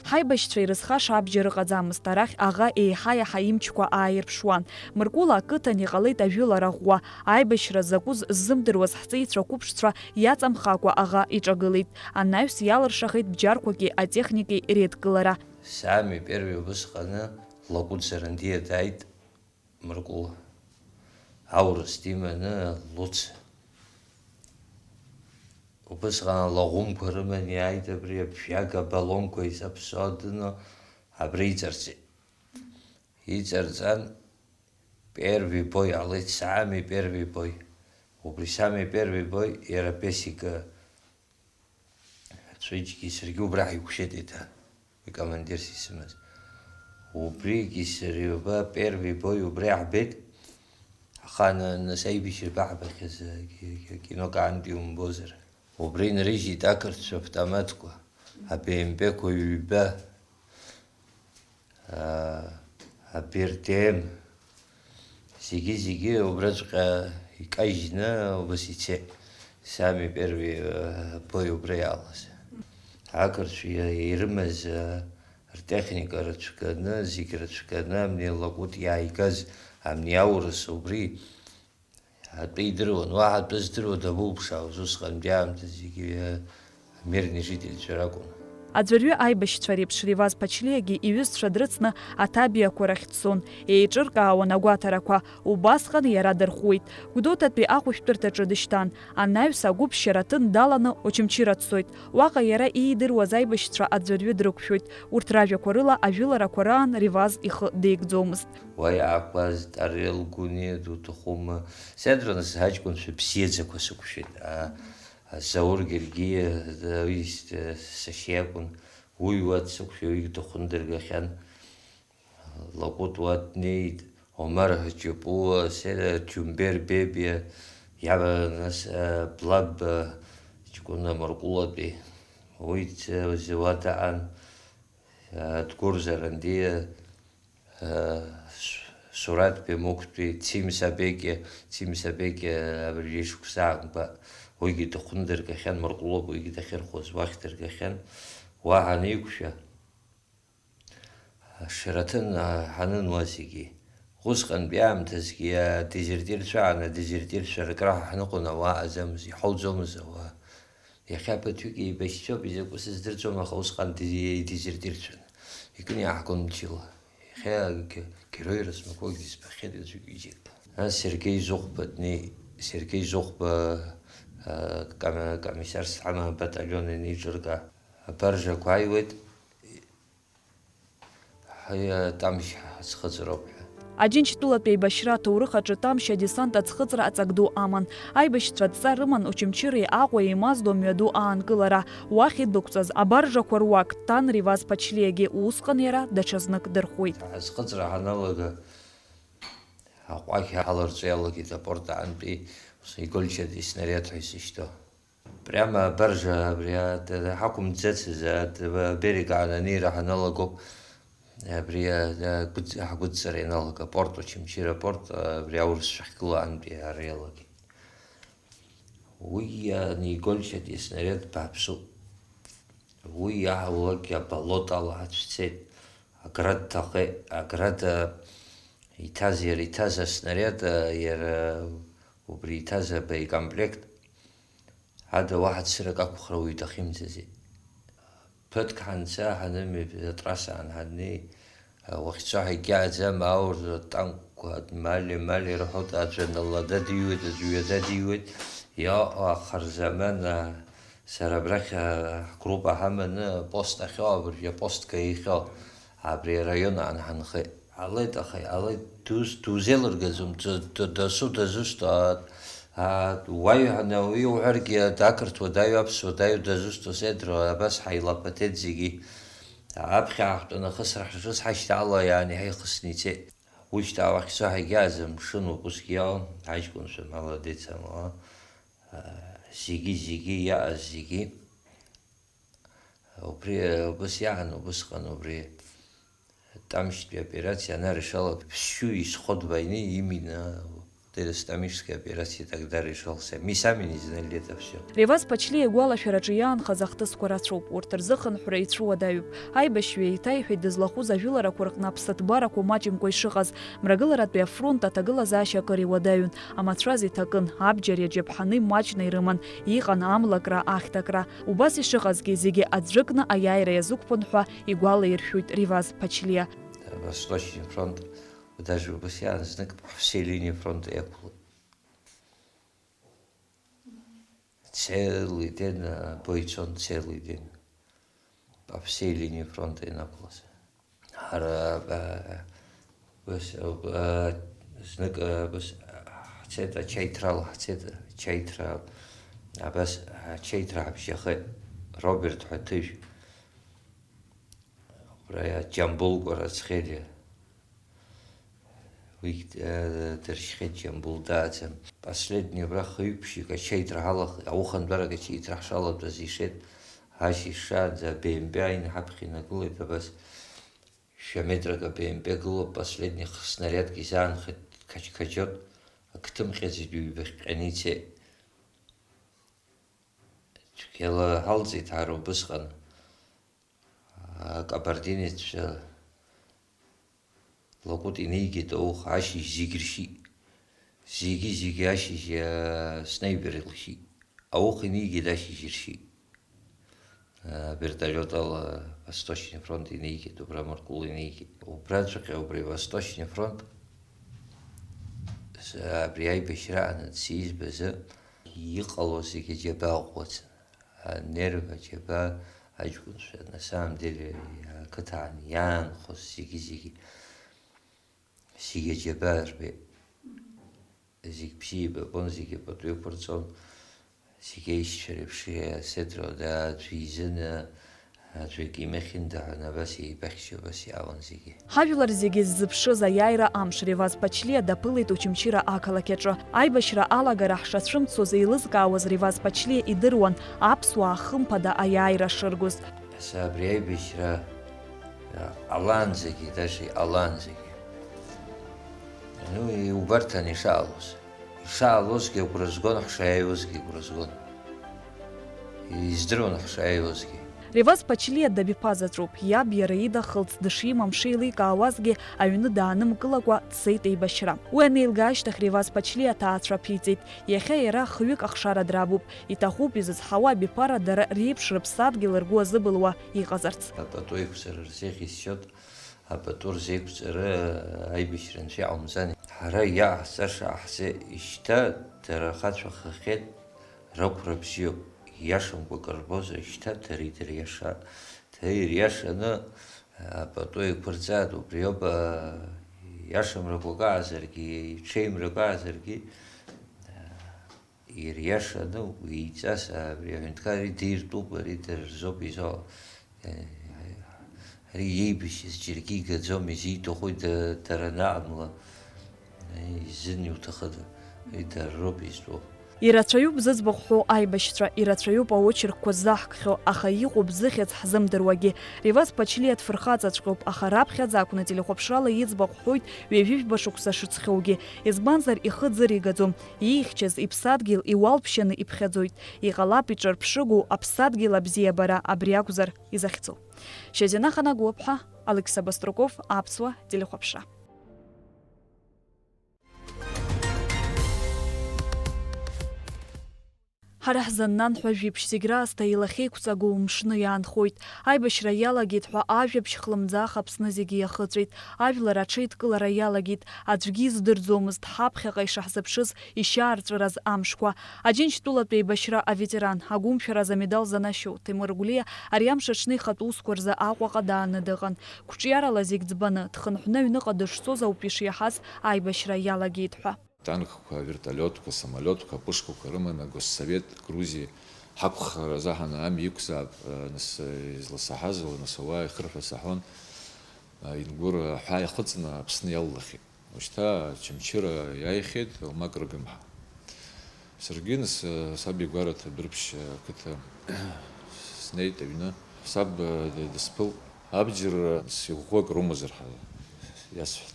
Ҳаибашьцәа ирызхаша абџьар ыҟаӡамызт, арахь аӷа еиҳа-еиҳа имчқәа ааирԥшуан. Мыркәыла ақыҭан иҟалеит ажәылара ӷәӷәа, аибашьра закәыз ззымдыруаз ҳҵеицәа қәыԥшцәа иаҵамхакәа аӷа иҿагылеит. Анаҩс иалыршахеит бџьарқәаки атехникеи реидкылара. Сами первый убысҟаны Лакәыт Зарандиа дааит. Мыркәыла аурыс диманы Луца. Убысҟан алаӷәымқәа рыманы иааит абри аԥжәага баллонқәа изаԥсоу дыно, абра иҵарҵеит. Иҵарҵан, первый бой ҟалеит, сами первый бой. Убри сами первый бой, иара Бесик Ҵәыџьгьы саргьы убра ҳаиқәшәеит еиҭа, уи командирс исымаз. Убригьы сареи уба первый бой убра иаҳбеит, аха ана-, нас аибашьра баҳбахьаз, э, ки-, ки-, кинок аантәи умбозар. Убра инарыжьит ақырҭцәа автоматқәа, абеемпеқәа ҩба. Аа, абердем, зегьы-зегьы убраҵәҟьа икажьны убас ицеит. Сами первый, э, бой убра иаалаз. Ақырҭцәа ирымаз, э, ртехника рыцәганы, зегь рыцәганы, амни Лакәыт иааигаз, амни аурыс убри. Атәы идыруан, уаҳа атәы здыруа дабуԥшаауаз усҟантәи аамҭазы зегьы, мирни жительцәа ракәын. Аӡәырҩы аибашьцәа реиԥш Реваз Ԥачлиагьы иҩызцәа дрыцны аҭабиақәа рахь дцон, еиҿыркаауан агәаҭарақәа, убасҟан иара дырхәуеит. Гәдоуҭатәи ахәышәтәырҭаҿы дышьҭан, анаҩс агәыԥ Шьараҭын даланы Очамчыра дцоит. Уаҟа иара иидыруаз аибашьцәа аӡәырҩы дрықәшәоит. Урҭ ражәақәа рыла ажәыларақәа раан Реваз ихы деигӡомызт. Уа иаақәлаз Тарел Гәыниа дуҭахума? Сеидра нас ҳаҷкәынцәа бзиаӡақәа сықәшәеит. А, а, Заур Гергиа, а, уи с-, сашьа иакәын. Уи уа дсықәшәеит, уигь дыхәындыргахьан. Лакәыт уа днеит, Омар Ҳаџьапуа, Сеидра Џьумбер Бебиа, иаба нас, а, Блаб, а, ҷкәына Мыркәылатәи. Уи ц-, зуа даан, а, Дгәыр Зарандиа, Сураҭ Бемуктәи, Цим Сабекиа, Цим Сабекиа абыржәы ишықәса аанкәа уигьы дыхәны дыргахьан, Мыркәлоуп уигьы дахьырхәыз, уахь дыргахьан. Уа ҳаниқәшәа, Шьараҭын ҳанын уа зегьы, Усҟантәи аамҭазгьы адезертирцәа аан, адезертирцәа рыкраҳа ҳныҟәон, ауаа ҟаӡамыз, иҳауӡомыз ауаа. Иахьа ԥыҭҩык еибашьцәоуп, изакәу сыздырӡом, аха усҟан дизи-, идезертирцәан. Икны иааҳгон мчыла. Иахьа ге-, герой размахугьы избахьеит аӡәык-ҩыџьак. Нас Сергеи Зыхәба днеи-, Сергеи Зыхәба, а, кам-, комиссарс ҳама баталион ианеиҿырка, абаржақәа ааиуеит. Ҳаи, Тамшь ҳазхыҵроуп ҳәа. Аџьынџьтәылатә еибашьра аҭоурых аҿы Тамшь адесант аӡхыҵра аҵак ду аман. Аибашьцәа адҵа рыман Очамчыреи Аҟәеи еимаздо мҩаду аанкылара. Уахь идәықәҵаз абаржақәа руак дҭан Реваз Ԥачлиагьы, усҟан иара даҽазнык дырхәит. Ҳазхыҵра ҳаналага, аҟәақҳәа ҳаларҵо иалагеит апорт аантәи, ус игольчатәи снаряд ҳәа исышьҭоу. Прямо абаржа абри а-, д-, ҳақәымӡацыз, а-, д-, аберег аан анеира ҳаналагоуп, абри а-, а-, гәыдҵ-, ҳгәыдҵара ианалага апорт, Очамчыра апорт, а, абри аурысцәа ахьгылоу аантәи ара иалагеит. Уи анигольчатәи снаряд бааԥсуп. Уи иаҳулакгьы аболотала ацәцеит. Аград ҭахеит, аград, а, иҭаз, иара иҭаз аснаряд, а, иара убри иҭаз абаекомплект. Ада уаҳа цырак ақәхра уаҩ дахьымӡази. Ԥыҭк ҳанца, ҳанымҩа, атрасса аан ҳаннеи, уахьцо ҳагьааӡам, аур танкқәа мали-мали ирҳәоит, аӡәы налада диуеит, аӡәы ҩада диуеит. Иаҟа ахырзаман, а, сара абрахь, а, ҳгруппа ҳаманы апост ахьоу, абыржәы апостка ихьоу, абри араион аан ҳанхеит. Ҟалеит, аха иҟалеит, дус-, дузеилыргаӡом, д-, д-, дасу дазусҭа, а, а, уаҩ ҳана уи уҳәаргьы, ақырҭуа даҩу, аԥсуа даҩу дазусҭоу сеидроу, абас ҳаилаԥаҭеит зегьы. Аԥхьа ааҳтәаны ахысра ҳшыцҳашьҭала, иааны иҳаихысны ицеит. Ушьҭа уахьцо ҳагьааӡам, мшынуп, усгьы иаауан, аҷкәынцәа, молодец, амала, а, зегьы, зегьы, иааз зегьы. Убри, э, убыс иаан, убысҟан убри Тамшьтәи аоперациа, она решала всю исход войны именно вот эта Тамишская операция тогда решался. Мы сами не знали это всё. Реваз Ԥачлиа игәалашәараҿы иаанхаз ахҭысқәа рацәоуп, урҭ рзыхынҳәра ицәуадаҩуп. Аибашьҩы еиҭаиҳәеит дызлахәыз ажәыларақәа рҟны аԥсаҭбарақәа маҷымкәа ишыҟаз, Мрагыларатәи афронт аҭагылазаашьа акыр иуадаҩын, амацәаз иҭакын, абџьар иаџьаԥҳаны имаҷны ирыман, иҟан амлакра, ахьҭакра. Убас ишыҟазгьы, зегьы аӡәыкны аиааира иазықәԥон ҳәа игәалаиршәоит Реваз Ԥачлиа. Восточный фронт, даже убас иаан знык по всей линии фронта иақәлоит. Целый день, э, бой цон, целый день. По всей линии фронта инақәлаз. Ҳара, э, быс, э, знык, э, быс, ҳцеит, ачаиҭрала ҳцеит, ачаиҭра, абас, ачаиҭра ҳабжьахеит, Роберт ҳәа ҭыжә. Убра иа Џьамбулкәа рацәхьеит. Уигь, э, дыршьхьеит Џьамбул дааӡам. Последний убра хҩык-ԥшьҩык ачаиҭра ҳалахеит, аухантәарак ачаиҭра ҳшалатәаз ишеит, ашьыжь шаанӡа аб м п ааины ҳаԥхьа инагылеит, абас шәа метрак аб м п гылоуп, последний снарядк изаанхеит, қаҷ-қаҷот, ақҭымҟьаӡеит, ҩбахьҟьаны ицеит. Цәгьала ҳалҵит ҳара убысҟан. Акабардинеццәа лакәыт инеигеит ауха, ашьыжь зегь ршьит. Зегьы, зегьы ашьыжь, аа, снайпер илшьит. Ауха инеигеит, ашьыжь иршьит. Аа, вертолиот ала Восточный фронт инеигеит, убра Мыркәыл инеигеит. Убраҵәҟьа убри Восточный фронт, с-, абри аибашьра анаӡ сизбазы, иҟало зегьы џьабаа ӷәӷәацын. Анерв аџьабаа аҷкәынцәа, на самом деле, ақыҭан иаанхоз зегьы-зегьы, зегьы аџьабаа рбеит. Зегь бзиа еибабон, зегьы пату еиқәырҵон, зегьы аишьцәа реиԥш, асеидроу ада аӡәы изын, аӡәы икимахьында ҳәа абас еибахьчо, абас иаауан зегьы. Ҳажәлар зегьы ззыԥшыз аиааира амш Реваз Ԥачлиа даԥылеит Очамчыра ақалақь аҿы. Аибашьра алагара ҳшацәымцоз еилызкаауаз Реваз Ԥачлиа идыруан аԥсуаа хымԥада аиааира шыргоз. Аса абри аибашьра, а, ҟалаанӡагьы, даже иҟалаанӡагьы. Ну, и убарҭан ишаалоз. Ишаалозгьы агәра згон, ҳшааиуазгьы агәра згон. Издыруан ҳшааиуазгьы. Реваз Ԥачлиа дабиԥазаҵәуп, иаб иара ида хылҵ дышимам шеиликаауазгьы, аҩны даанымкылакәа дцеит еибашьра. Уи анеилга ашьҭахь Реваз Ԥачлиа аҭаацәа ԥиҵеит. Иахьа иара хҩык ахшара драбуп. Иҭахуп изызҳауа абиԥара дара реиԥш рыԥсадгьыл ргәы азыбылуа иҟазарц. Апату еиқәҵара рзеиӷьасшьоит, апату рзеиқәҵара аибашьра анцәа иҟаумҵани. Ҳара иҟаҳҵаша ҟаҳҵеит, шьҭа дара ахацәа хахьеит, рақәра бзиоуп, ииашамкәа акыр рбозар, шьҭа дара идыриашааит. Дара ириашаны апату еиқәырҵааит, убриоуп, ииашамрақәак аазаргьы, иҽеимрак аазаргьы, Ириашаны уи иҵас абри аҳәынҭқар идиртәуп, ари дара рзоуп изо-, ари иеибашьыз џьаргьы игаӡом, изиҭаху да-, дара анаҟамла, изын иуҭахыда, ари дара роуп изтәу. Ирацәаҩуп зыӡбахә ҳәоу аибашьцәа, ирацәаҩуп аочеркқәа ззаҳкхьоу, аха иҟоуп зыхьӡ ҳзымдыруагьы. Реваз Ԥачлиа дфырхаҵаҵәҟьоуп, аха раԥхьаӡа акәны телехәаԥшрала иӡбахә ҳҳәоит ҩажәи жәба шықәса шыҵхьоугьы. Избанзар, ихы ӡыригӡом. Иихьчаз иԥсадгьыл иуалԥшьаны иԥхьаӡоит. Иҟалап иҿырԥшыгоу аԥсадгьыл абзиабара абри акәзар изахьӡу. Шьазина Ханагәыԥҳа, Алықьса Баструков, Аԥсуа телехәаԥшра. Ҳара ҳзы нанҳәа жәиԥшь зегь раасҭа илахьеиқәҵагоу мшны иаанхоит. Аибашьра иалагеит ҳәа ажәабжь хлымӡаах Аԥсны зегьы иахыҵәеит. Ажәлар аҽеидкылара иалагеит. Аӡәгьы издырӡомызт ҳаԥхьаҟа ишаҳзыԥшыз ишьаарҵәыраз амшқәа. Аџьынџьтәылатә еибашьра аветеран, агәымшәараз амедал занашьоу Ҭемыр Гәлиа ари амш аҽны ихатә усқәа рзы Аҟәаҟа дааны дыҟан. Қәҿиарала зегь ӡбаны, дхынҳәны аҩныҟа дышцоз ауп ишиаҳаз аибашьра иалагеит ҳәа. Танкқәа, вертолиотқәа, самолиотқәа, апушкақәа рыманы агоссовет Грузиа ҳақәхара азаҳаны амҩа иқәзаап, э, нас, э, изласаҳаз, ла-, нас ауаа ихырҳәо саҳәон, э, Ингәыр аҳәаа ихыҵны Аԥсны иалалахьеит. Ушьҭа Очамчыра иааихьеит Алмак Рагымҳа. Саргьы, нас, э, саб игәараҭа Дәрыԥшь, э, ақыҭа снеит аҩны. Саб, э, д-, дысԥылт. Абџьар, э, сыӷәӷәак рымазар ҳәа иасҳәеит.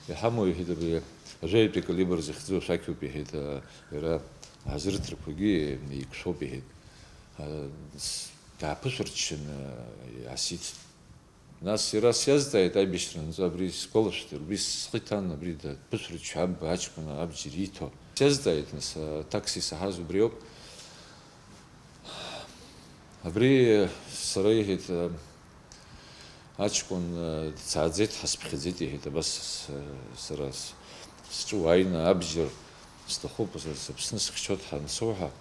Иҳамоу, иҳәеит, абри ажәаҩатәи акалибр захьӡу ашәақьоуп, иҳәеит, э, иара аҳазырҭрақәагьы еиқәшәоуп, иҳәеит. Э, с-, дааԥышәырччаны, э, иаасиҭеит. Нас иара сиазҵааит аибашьра анҵәа, абри сгәалашәоит, убри схы иҭан, абри дааԥышәырччо аб-, аҷкәын абџьар ииҭо. Сиазҵааит, нас, аҭакс исаҳаз убриоуп. Абри сара, иҳәеит, аҷкәын дцааӡеит, ҳасԥхьаӡеит, иҳәеит, абас с-, сара с-, сҿы уааины абџьар сҭахуп, с-, сыԥсны сыхьчоит ҳәа ансоуҳәа,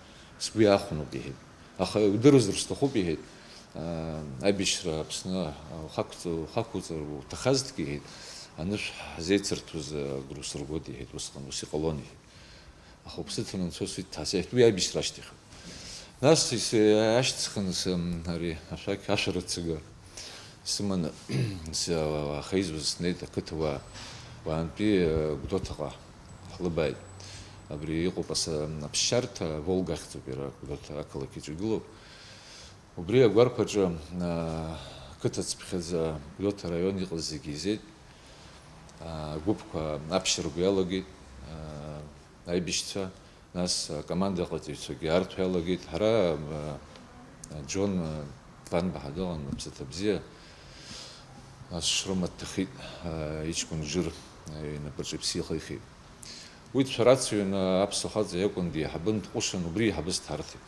сгәы иаахәоноуп, иҳәеит. Аха иудыруазар сҭахуп, иҳәеит, аибашьра Аԥсны ухақәҵ-, ухақәуҵар уҭахазҭгьы, иҳәеит, анышә ҳзеицырҭәоз агәра усыргоит, иҳәеит, усҟан ус иҟалон, иҳәеит. Аха уԥсы ҭаны анцо сыҭ-, ҭасеит уи аибашьра ашьҭахь. Нас ис-, ашьҭысхын сы-, ари ашәақь ашәарыцага сыманы, сы-, аха изуаз снеит ақыҭауаа, уаантәи, э, Гәдоуҭаҟа ҳлыбааит. Абри иҟоуп асы-, аԥсшьарҭа, Волга ахьӡуп иара, Гәдоуҭа ақалақь иҿы игылоуп. Убри агәарԥ аҿы, аа, ақыҭа цыԥхьаӡа Гәдоуҭа араион иҟаз зегьы еизеит. Аа, агәыԥқәа аԥшьара ргәы иалагеит, аа, аибашьцәа, нас акоманда аҟаҵаҩцәагьы арҭ иалагеит. Ҳара, аа, Џьон, аа, Ԥанба ҳәа дыҟан, аԥсаҭа бзиа, нас Шрома дҭахеит, аа, иҷкәын Џыр, аа, инапаҿы иԥсы ихихит. Уи дшәарацаҩын, аа, аԥсуа хаҵа иакәын, деиҳабын, дҟәышын, убри еиҳабыс дҳарҭеит.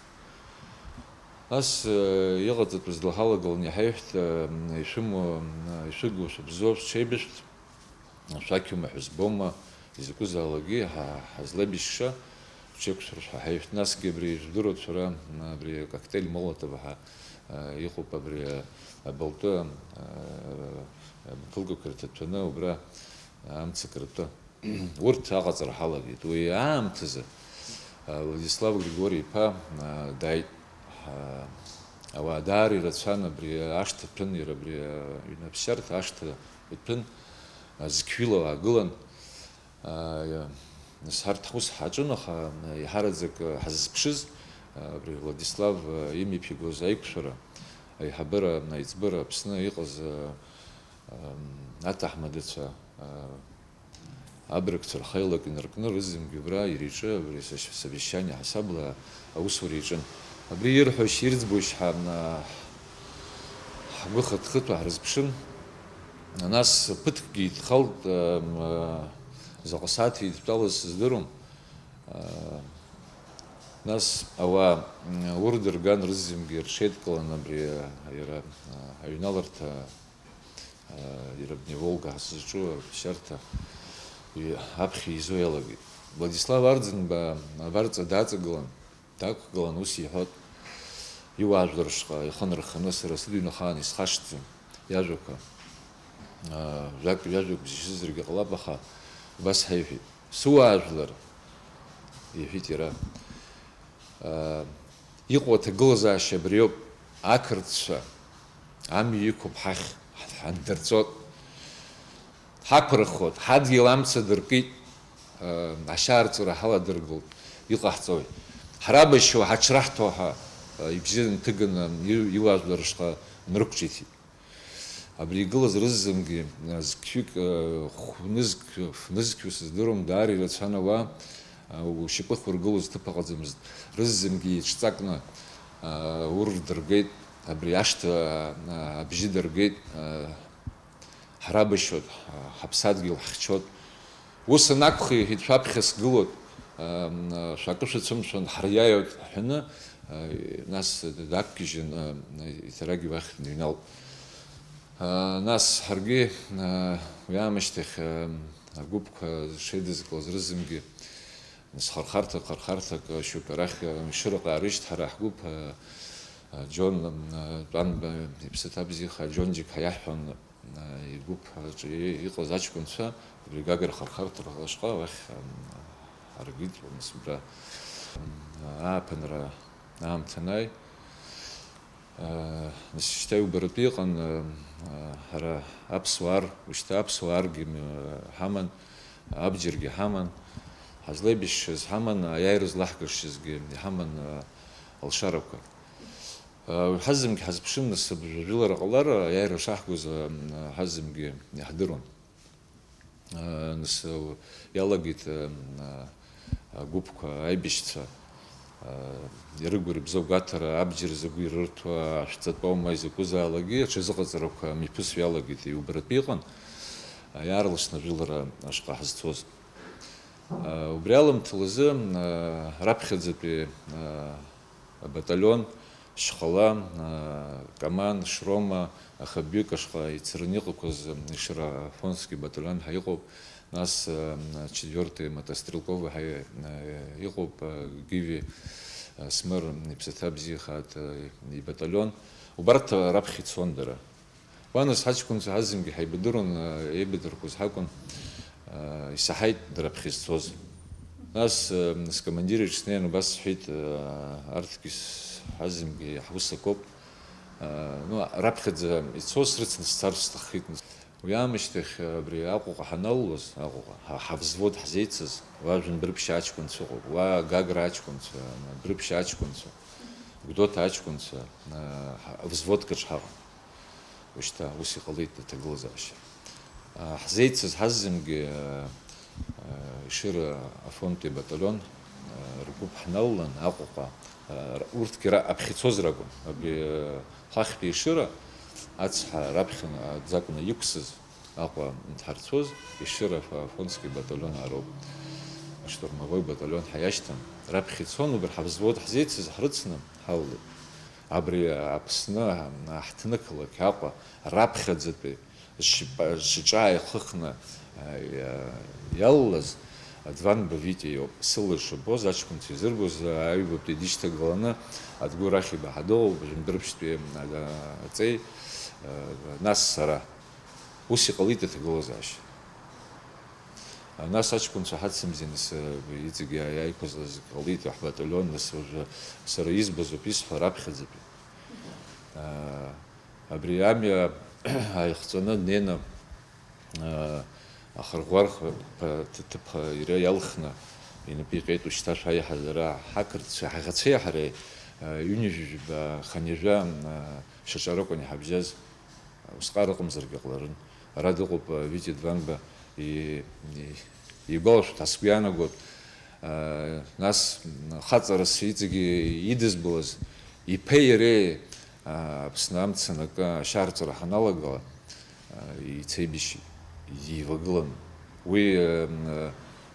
Ас, э, иҟаҵатәыз лҳалагылан иҳаиҳәт, э, ишәымоу, э, ишәыгу, шәыбзоу, шәҽеибышәҭ, шәақьума ҳәа збома, изакәызаалакгьы ҳа-, ҳазлабжьша, шәҽеиқәшәыршәа ҳаиҳәт. Насгьы абри ижәдыруеит шәара, абри коктейль Молотова ҳәа, э, иҟоуп абри, э, абылтәы, э, бутылкақәа ирҭаҭәаны убра, э, амца кратәы. Урҭ аҟаҵара ҳалагеит. Уи аамҭазы, а, Владислав Григори-иԥа, а, дааит. А, ауаа даара ирацәан, абри ашҭа ҭәын, иара абри, а, ҩнаԥсшьарҭа ашҭа иҭәын, а, зқьҩыла уаагылан. А, нас ҳарҭ ҳус ҳаҿын, аха, а, еиҳараӡак, а, ҳаззыԥшыз, а, абри Владислав, а, имҩаԥигоз аиқәшәара, аиҳабыра, аиҵбыра Аԥсны иҟаз, а, ам, аҭаҳмадацәа, а, Абрагцәа рхаҩлак инаркны, рызегьы убра иара иҿы абри саш-, совещание ҳасабла аусура иаҿын. Абри ирҳәошь, ирӡбошь ҳа-, на-, Ҳгәы хыҭхыҭуа ҳрызԥшын. Нас ԥыҭкгьы идхалт, ам, а, заҟа сааҭ идтәалаз сыздыруам. А, нас ауаа, м, урдырган рызегьы рҽеидкылан абри, а, иара, а, аҩналарҭа, а, иара абни Волга ҳзызҿу аԥсшьарҭа, и-, аԥхьа еизо иалагеит. Владислав Арӡынба абарҵа дааҵагылан, дақәгылан, ус иҳәоит, иуаажәлар шҟа ихы нырханы сара сыдыҩны ахаан исхашҭӡом иажәақәа. Аа, жәак, ҩажәак бзишьызаргьы ҟалап, аха убас ҳаиҳәеит. Сыуаажәлар, иҳәеит иара, аа, иҟоу аҭагылазаашьа абриоуп, ақырҭцәа амҩа иқәуп ҳахь, ҳандырҵәот. Ҳақәырххот, ҳадгьыл амца дыркит, ашьаарҵәыра ҳаладыргылт, иҟаҳҵои? Ҳрабашьуа, ҳаҽраҳҭо ҳәа, ибжьы нҭыганы иу-, иуаажәлар рышҟа нрықәҿиҭит. Абри игылаз рызынтәи, зқьҩык, хә-нызқь, ф-нызқьу сыздыруам, даара ирацәан ауаа, ушьапы хургылоз ҭыԥ ыҟаӡамызт. Рызынтәи еиҿҵакны, урҭ дыргеит, абри ашҭа, абжьы дыргеит. Ҳрабашьуеит, ҳаԥсадгьыл ҳхьчоит. Ус анакәха, иҳәеит, шәаԥхьа сгылоит, шәакы шәацәымшәан, ҳариааиуеит ҳҳәаны, нас дақәгьежьын, иҭарагьы уахь дныҩналт. Нас ҳаргьы уи аамышьҭахь агәыԥқәа шеидызкылаз рызынгьы Нас хархарҭак, хархарҭак, шьоук арахь, Мшьырҟа аарышьҭ ҳара ҳгәыԥ, а, а, Џьон, а, Тәанба иԥсы ҭабзиха, Џьонџьик ҳәа иаҳҳәон, а, игәыԥ аҿы иҟаз аҷкәынцәа, убри Гагра хархарҭа рҟышҟа уахь, а, ҳаргеит, нас убра, а, ааԥынра аамҭа анааи, Нас шьҭа иубаратәы иҟан, ҳара аԥсуаа ар, ушьҭа аԥсуаа аргьы ҳаман, абџьаргьы ҳаман, ҳазлеибашьшаз ҳаман, аиааира злаҳкаршазгьы иҳаман алшарақәа. Ҳазымгь ҳазԥшын, нас абыржәы ажәылара ҟалар, аиааира шаҳгоз ҳазымгьы иаҳдыруан. Нас иалагеит агәыԥқәа, аибашьцәа, ирыгәырбзо агәаҭара, абџьар закәу ирырҭо, ашәҵатәоума, изакәызаалакгьы аҽазыҟаҵарақәа мҩаԥысуа иалагеит, иубаратәы иҟан, иаарласны ажәылара ашҟа ҳазцоз. Убри аламҭалазы раԥхьаӡатәи абаталион Шьхала, Каман, Шрома, Ахабҩык ашҟа ицараны иҟақәаз Ешыра Афонски баталион ҳәа иҟоуп, нас четвёртый мотострелковый ҳәа иҟоуп, Гиви Смыр иԥсаҭа бзиахааит ибаталион. Убарҭ раԥхьа ицон дара. Уа нас ҳаҷкәынцәа ҳазымгьы ҳаибадыруан, еибадырхәыз ҳакәын, исаҳаит дара аԥхьа зцоз. Нас, скомандир иҿы снеин убас сҳәеит, арҭгьы ҳазымгьы ҳус акоуп. Ну, раԥхьаӡа ицоз срыцны сцар сҭаххеит. Уи аамышьҭахь абри Аҟәаҟа ҳаналлоз, Аҟәаҟа, ҳа, ҳавзвод ҳзеицыз, уа Жәындәрыԥшь аҷкәынцәа ыҟоуп, уа Гагра аҷкәынцәа, Брыԥшь аҷкәынцәа, Гәдоуҭа аҷкәынцәа, взводк аҿы ҳаҟан. Ушьҭа ус иҟалеит аҭагылазаашьа. Ҳзеицыз ҳаззынгьы, Ешыра Афонтәи абаталион ргәыԥ ҳналалан Аҟәаҟа, урҭгьы ра-, аԥхьа ицоз ракәын. Абри, ҳахьтәи Ешыра ацҳа раԥхьа аӡы акәны иқәсыз Аҟәа дҳарцоз Ешыра Афонски баталион аароуп. Аштурмовой баталион ҳәа иашьҭан. Раԥхьа ицон, убри ҳавзвод ҳзеицыз ҳрыцны ҳалалеит. Абри Аԥсны аҳҭнықалақь Аҟәа раԥхьаӡатәи зшьапа-, зшьаҿа ааихыхны, а, иа-, иалалаз Аӡванба Витиа иоуп. Сыла ишыбоз, аҷкәынцәа изырбоз, аҩбатәи дишьҭагыланы Адгәыр Ахьиба ҳәа дыҟоуп, Жәындәрыԥшьтәи, а, аҵеи, а, нас сара. Ус иҟалеит аҭагылазаашьа. Нас аҷкәынцәа ҳацымзи, нас, э, иҵегь иа-, иааиқәызлаз ҟалеит, ҳбаталион, нас уажәы сара избаз ауп исҳәо раԥхьаӡатәи. Э, абри амҩа ааихҵәаны днеины, э, ахырӷәӷәарқәа ҭ-, ҭыԥ иара иалхны инапы иҟьеит, ушьҭа шәааи ҳара ҳақырҭцәеи ҳаӷацәеи ҳареи, э, ҩынҩажәижәаба хынҩажәа, э, шьаҿаракәын иҳабжьаз. Усҟар ыҟамзаргьы ҟаларын. Ара дыҟоуп, Витиа Ӡванба, и-, и-, игәалашәоит, ҳа сгәы иаанагоит. Нас хаҵарас иҵегьы идызбалаз иԥеи иареи, Аԥсны амца анакы ашьарҵәыра ҳаналагала, ицеибашьит, дивагылан. Уи,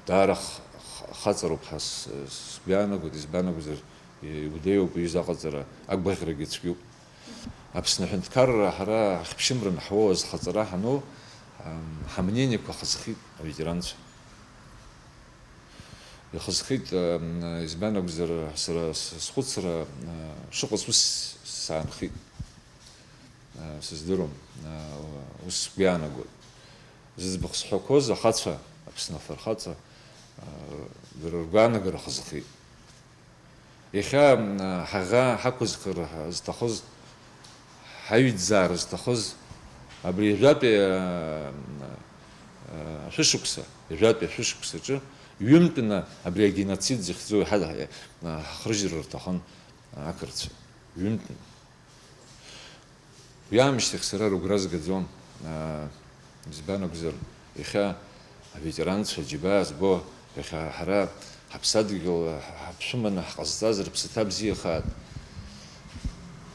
даара х-, х-, хаҵароуп ҳәа с-, сгәы иаанагоит, избан акәзар, иудеиуп уи изы аҟаҵара, агәаӷьрагьы цәгьоуп. Аԥсны аҳәынҭқарра ҳара ҳхьыԥшымран ҳуоу азхаҵара ҳану, ҳамнениеқәа хазхит аветеранцәа. Ихазхеит, избан акәзар, сара с-, схәыцра шыҟац ус саанхеит. Сыздыруам, ус сгәы иаанагоит. Зыӡбахә сҳәақәоз ахацәа, Аԥсны афырхаҵа, дара ргәаанагара хазхеит. Иахьа, м, ҳаӷа ҳақәызхыр зҭахыз, ҳаҩӡаар зҭахыз, абри ҩажәатәи, а, а, ашәышықәса, ҩажәатәи ашәышықәсаҿы ҩымтәны абри агеноцид захьӡу иҳа-, а, ҳхыржьыр рҭахын ақырҭцәа. Ҩымтәны. Уи аамышьҭахь сара рыгәра згаӡом. Аа, избан акәзар, иахьа аветеранцәа џьабаа збо, иахьа ҳара ҳаԥсадгьыл ҳаԥшәыманы ҳҟазҵаз рыԥсаҭа бзиахааит.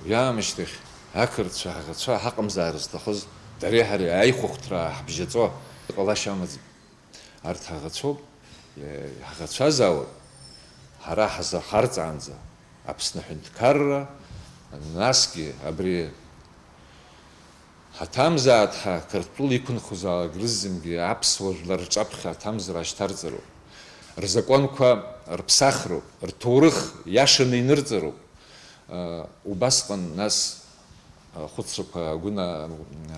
Уи аамышьҭахь ақырҭцәа, ҳаӷацәа ҳаҟамзаара зҭахыз, дареи ҳареи аихәыхәҭра ҳбжьаҵо иҟалашьа амаӡам. Арҭ ҳаӷацәоуп, ҳаӷацәазаауеит, ҳара ҳазахарҵаанӡа Аԥсны аҳәынҭқарра, насгьы абри ҳаҭамзааҭ ҳа Қырҭтәыла иқәынхозаалак рызегьы аԥсуа жәлар рҿаԥхьа аҭамзара ашьҭарҵароуп. Рзакәанқәа рыԥсахроуп, рҭоурых иашаны инырҵароуп. Убасҟан нас ахәыцрақәа агәына-,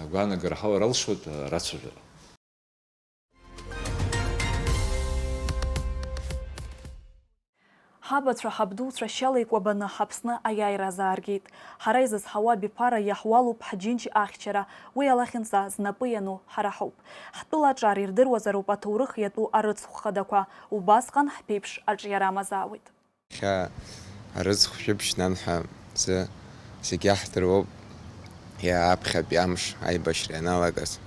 агәаанагара ҳаур алшоит рацәажәара. Ҳабацәа, ҳабдуцәа шьала икәабаны Ҳаԥсны аиааира азааргеит. Ҳара изызҳауа абиԥара иаҳуалуп ҳџьынџь ахьчара, уи алахьынҵа знапы иану ҳара ҳауп. Ҳтәыла аҿар ирдыруазароуп аҭоурых иатәу арыцхә хадақәа, убасҟан ҳԥеиԥш аҿиара амазаауеит. Иахьа арыцхә жәибжь нанҳәа азы зегьы иаҳдыруоуп, иа-, аԥхьатәи амш аибашьра ианалагаз.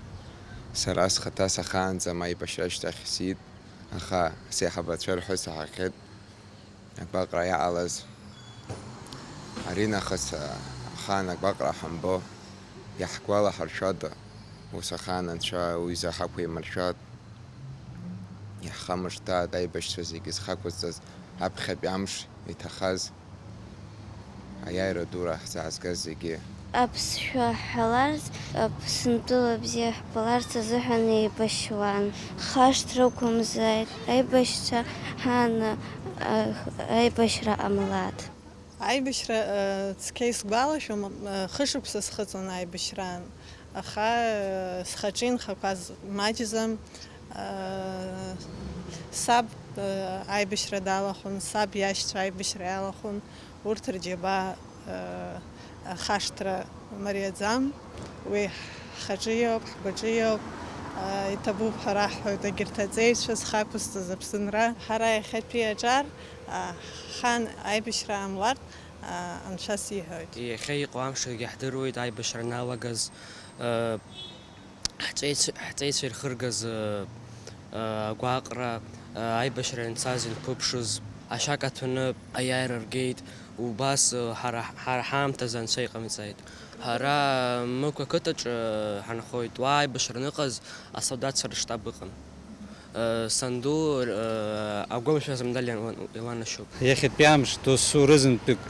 Сара схаҭа сахаанӡам аибашьра ашьҭахь сиит, аха сеиҳабацәа рҳәы саҳахьеит агәаҟра иаҟалаз. Аринахыс, а, ахаан агәаҟра ҳамбо, иаҳгәалаҳаршәада, ус ахаан Анцәа уҩыза ҳақәимыршәат. Иаҳхамышҭаат аибашьцәа зегьы зхақәызҵаз аԥхьатәи амш иҭахаз аиааира дура ҳзаазгаз зегьы. Аԥсшәа ҳҳәаларц, Аԥсынтәыла бзиа ҳбаларц азыҳәан еибашьуан. Хашҭра ақәымзааит, аибашьцәа ҳан, аибашьра ҟамлаат. Аибашьра цқьа исгәалашәом, хышықәса схыҵуан аибашьраан. Аха схаҿы инхақәаз маҷӡам. Саб аибашьра далахәын, саб иашьцәа аибашьра иалахәын, урҭ рџьабаа ахашҭра мариаӡам. Уи ҳхаҿы иоуп, ҳгәаҿы иоуп. Иҭабуп ҳәа раҳҳәоит егьырҭ аҵеицәа зхы ақәызҵаз Аԥсынра. Ҳара иахьатәи аҿар ҳан аибашьра аамлартә Анцәа сиҳәоит. Иахьа иҟоу амшгьы ҳдыруеит, аибашьра аналагаз, ҳҵеицәа ирхыргаз агәаҟра, аибашьра ианцаз ианқәыԥшыз, ашьа каҭәаны аиааира ргеит, убас ҳара ҳаамҭазы Анцәа иҟамҵаит. Ҳара Мықә ақыҭаҿы ҳанхоит, уа аибашьра аныҟаз асолдаҭцәа рыштаб ыҟан. Санду агәымшәа зымдал иланашьоуп. Иахьатәи амш досу рызынтәык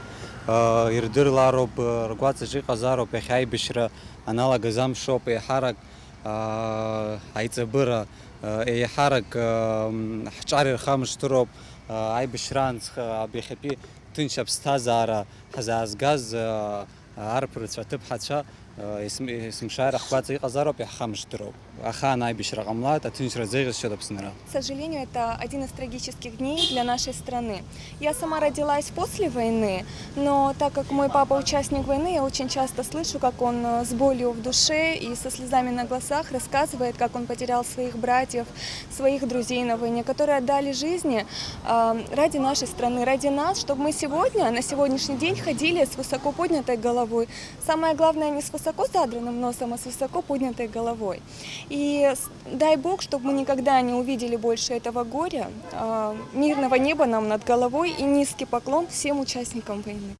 ирдырлароуп, ргәаҵаҿ иҟазароуп, иахьа аибашьра аналагаз амшоуп, еиҳарак аиҵабыра, еиҳарак ҳҿар ирхамышҭыроуп, аибашьраанӡа иахьатәи ҭынч аԥсҭазаара ҳзаазгаз Арԥарцәа, аҭыԥҳацәа, есымшааира ҳгәаҵа иҟазароуп, иаҳхамышҭроуп. Ахаан аибашьра ҟамлааит, аҭынчра зеиӷьасшьоит Аԥсынра. К сожалению, это один из трагических дней для нашей страны. Я сама родилась после войны, но так как мой папа участник войны, я очень часто слышу, как он с болью в душе и со слезами на глазах рассказывает, как он потерял своих братьев, своих друзей на войне, которые отдали жизни ради нашей страны, ради нас, чтобы мы сегодня, на сегодняшний день ходили с высоко поднятой головой. Самое главное, не с высоко задранным носом, а с высоко поднятой головой. И дай Бог, чтобы мы никогда не увидели больше этого горя, мирного неба нам над головой и низкий поклон всем участникам войны.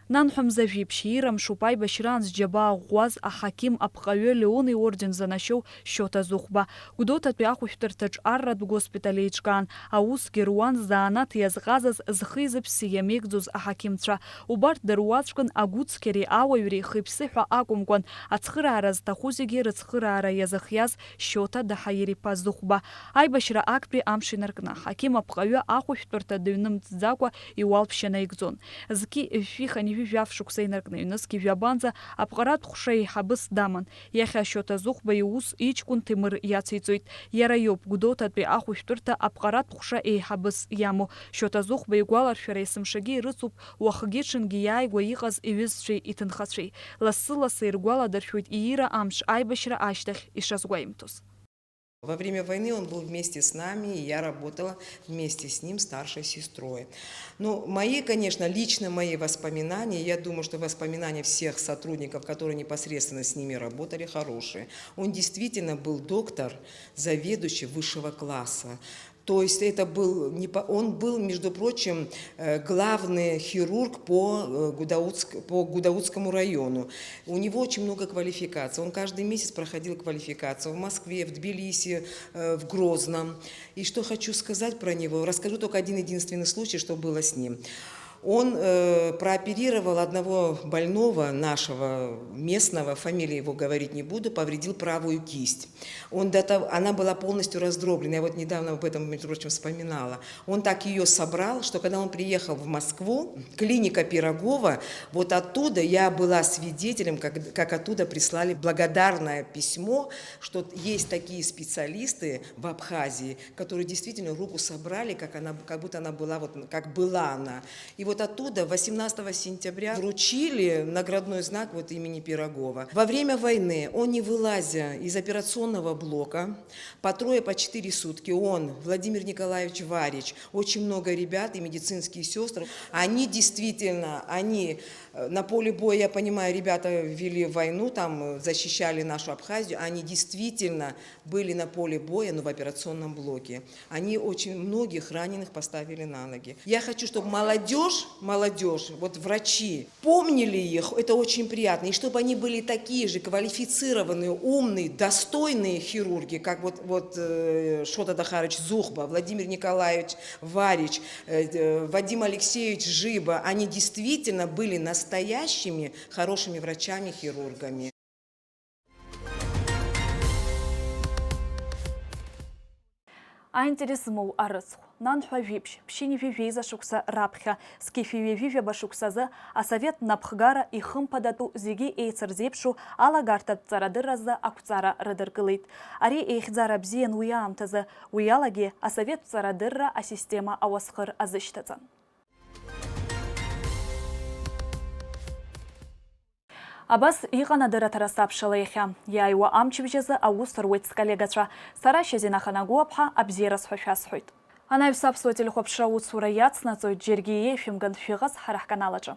Нанҳәа мза жәиԥшь иира мшуп аибашьраан зџьабаа ӷәӷәаз аҳақьым апҟаҩы Леон иорден занашьоу Шьоҭа Зыхәба. Гәдоуҭатәи ахәышәтәырҭаҿ арратә госпиталь еиҿкаан, аусгьы руан заанаҭ иазҟазаз, зхи зыԥси иамеигӡоз аҳақьымцәа. Убарҭ дыруаӡәкын агәыцқьареи ауаҩреи хи-ԥси ҳәа акәымкәан, ацхыраара зҭаху зегьы рыцхыраара иазыхиаз Шьоҭа Даҳаир-иԥа Зыхәба. Аибашьра актәи амш инаркны, аҳақьым апҟаҩы ахәышәтәырҭа дыҩнымҵӡакәа иуалԥшьа наигӡон. Зқьи жәшәи хынҩажәи жәаф шықәса инаркны, ҩнызқьи жәабанӡа аԥҟаратә ҟәша еиҳабыс даман. Иахьа Шьоҭа Зыхәба иус иҷкәын Ҭемыр иациҵоит. Иара иоуп Гәдоуҭатәи ахәышәтәырҭа аԥҟаратә ҟәша еиҳабыс иамоу. Шьоҭа Зыхәба игәаларшәара есымшагьы ирыцуп уахгьы-ҽынгьы иааигәа иҟаз иҩызцәеи иҭынхацәеи. Лассы-лассы иргәаладыршәоит иира амш аибашьра ашьҭахь ишазгәаимҭоз. Во время войны он был вместе с нами, и я работала вместе с ним старшей сестрой. Ну, мои, конечно, лично мои воспоминания, я думаю, что воспоминания всех сотрудников, которые непосредственно с ними работали, хорошие. Он действительно был доктор, заведующий высшего класса. То есть это был не по-, он был, между прочим, э, главный хирург по, э, Гудаутск-, по Гудаутскому району. У него очень много квалификаций. Он каждый месяц проходил квалификацию в Москве, в Тбилиси, э, в Грозном. И что хочу сказать про него, расскажу только один единственный случай, что было с ним. Он, э, прооперировал одного больного нашего, местного, фамилии его говорить не буду, повредил правую кисть. Он до того, она была полностью раздроблена. Я вот недавно об этом, между прочим, вспоминала. Он так её собрал, что когда он приехал в Москву, клиника Пирогова, вот оттуда я была свидетелем, как, как оттуда прислали благодарное письмо, что есть такие специалисты в Абхазии, которые действительно руку собрали, как она, как будто она была, вот, как была она. И вот оттуда восемнадцатого сентября вручили наградной знак вот имени Пирогова. Во время войны он, не вылазя из операционного блока, по трое, по четыре сутки, он, Владимир Николаевич Варич, очень много ребят и медицинские сестры, они действительно, они, э, на поле боя, я понимаю, ребята вели войну, там, э, защищали нашу Абхазию, они действительно были на поле боя, но в операционном блоке. Они очень многих раненых поставили на ноги. Я хочу, чтобы молодёжь, молодёжь, вот врачи, помнили их, это очень приятно, и чтобы они были такие же квалифицированные, умные, достойные хирурги, как вот, вот, э, Шота Дахарович Зухба, Владимир Николаевич Варич, э, э, Вадим Алексеевич Жиба. Они действительно были настоящими хорошими врачами-хирургами. Аинтерес змоу арыцхә. Нанҳәа жәиԥшь, ԥшьынҩажәи жәеиза шықәса раԥхьа, зқьи жәшәи ҩажәи жәаба шықәсазы асовет напхгара ихымԥадатәу зегьы еицырзеиԥшу алагарҭатә ҵарадырразы ақәҵара рыдыркылеит. Ари еихьӡара бзиан уи аамҭазы, уи алагьы асовет ҵарадырра асистема ауасхыр азышьҭаҵан. Абас иҟан адырраҭара сабшала иахьа. Иааиуа амчыбжь азы аус руеит сколлегацәа. Сара Шьазина Ханагәыаԥҳа абзиараз ҳәа шәасҳәоит. Анаҩс аԥсуа телехәаԥшра аусура иацнаҵоит, џьаргьы иеишәымган шәыҟаз ҳара ҳканал аҿы.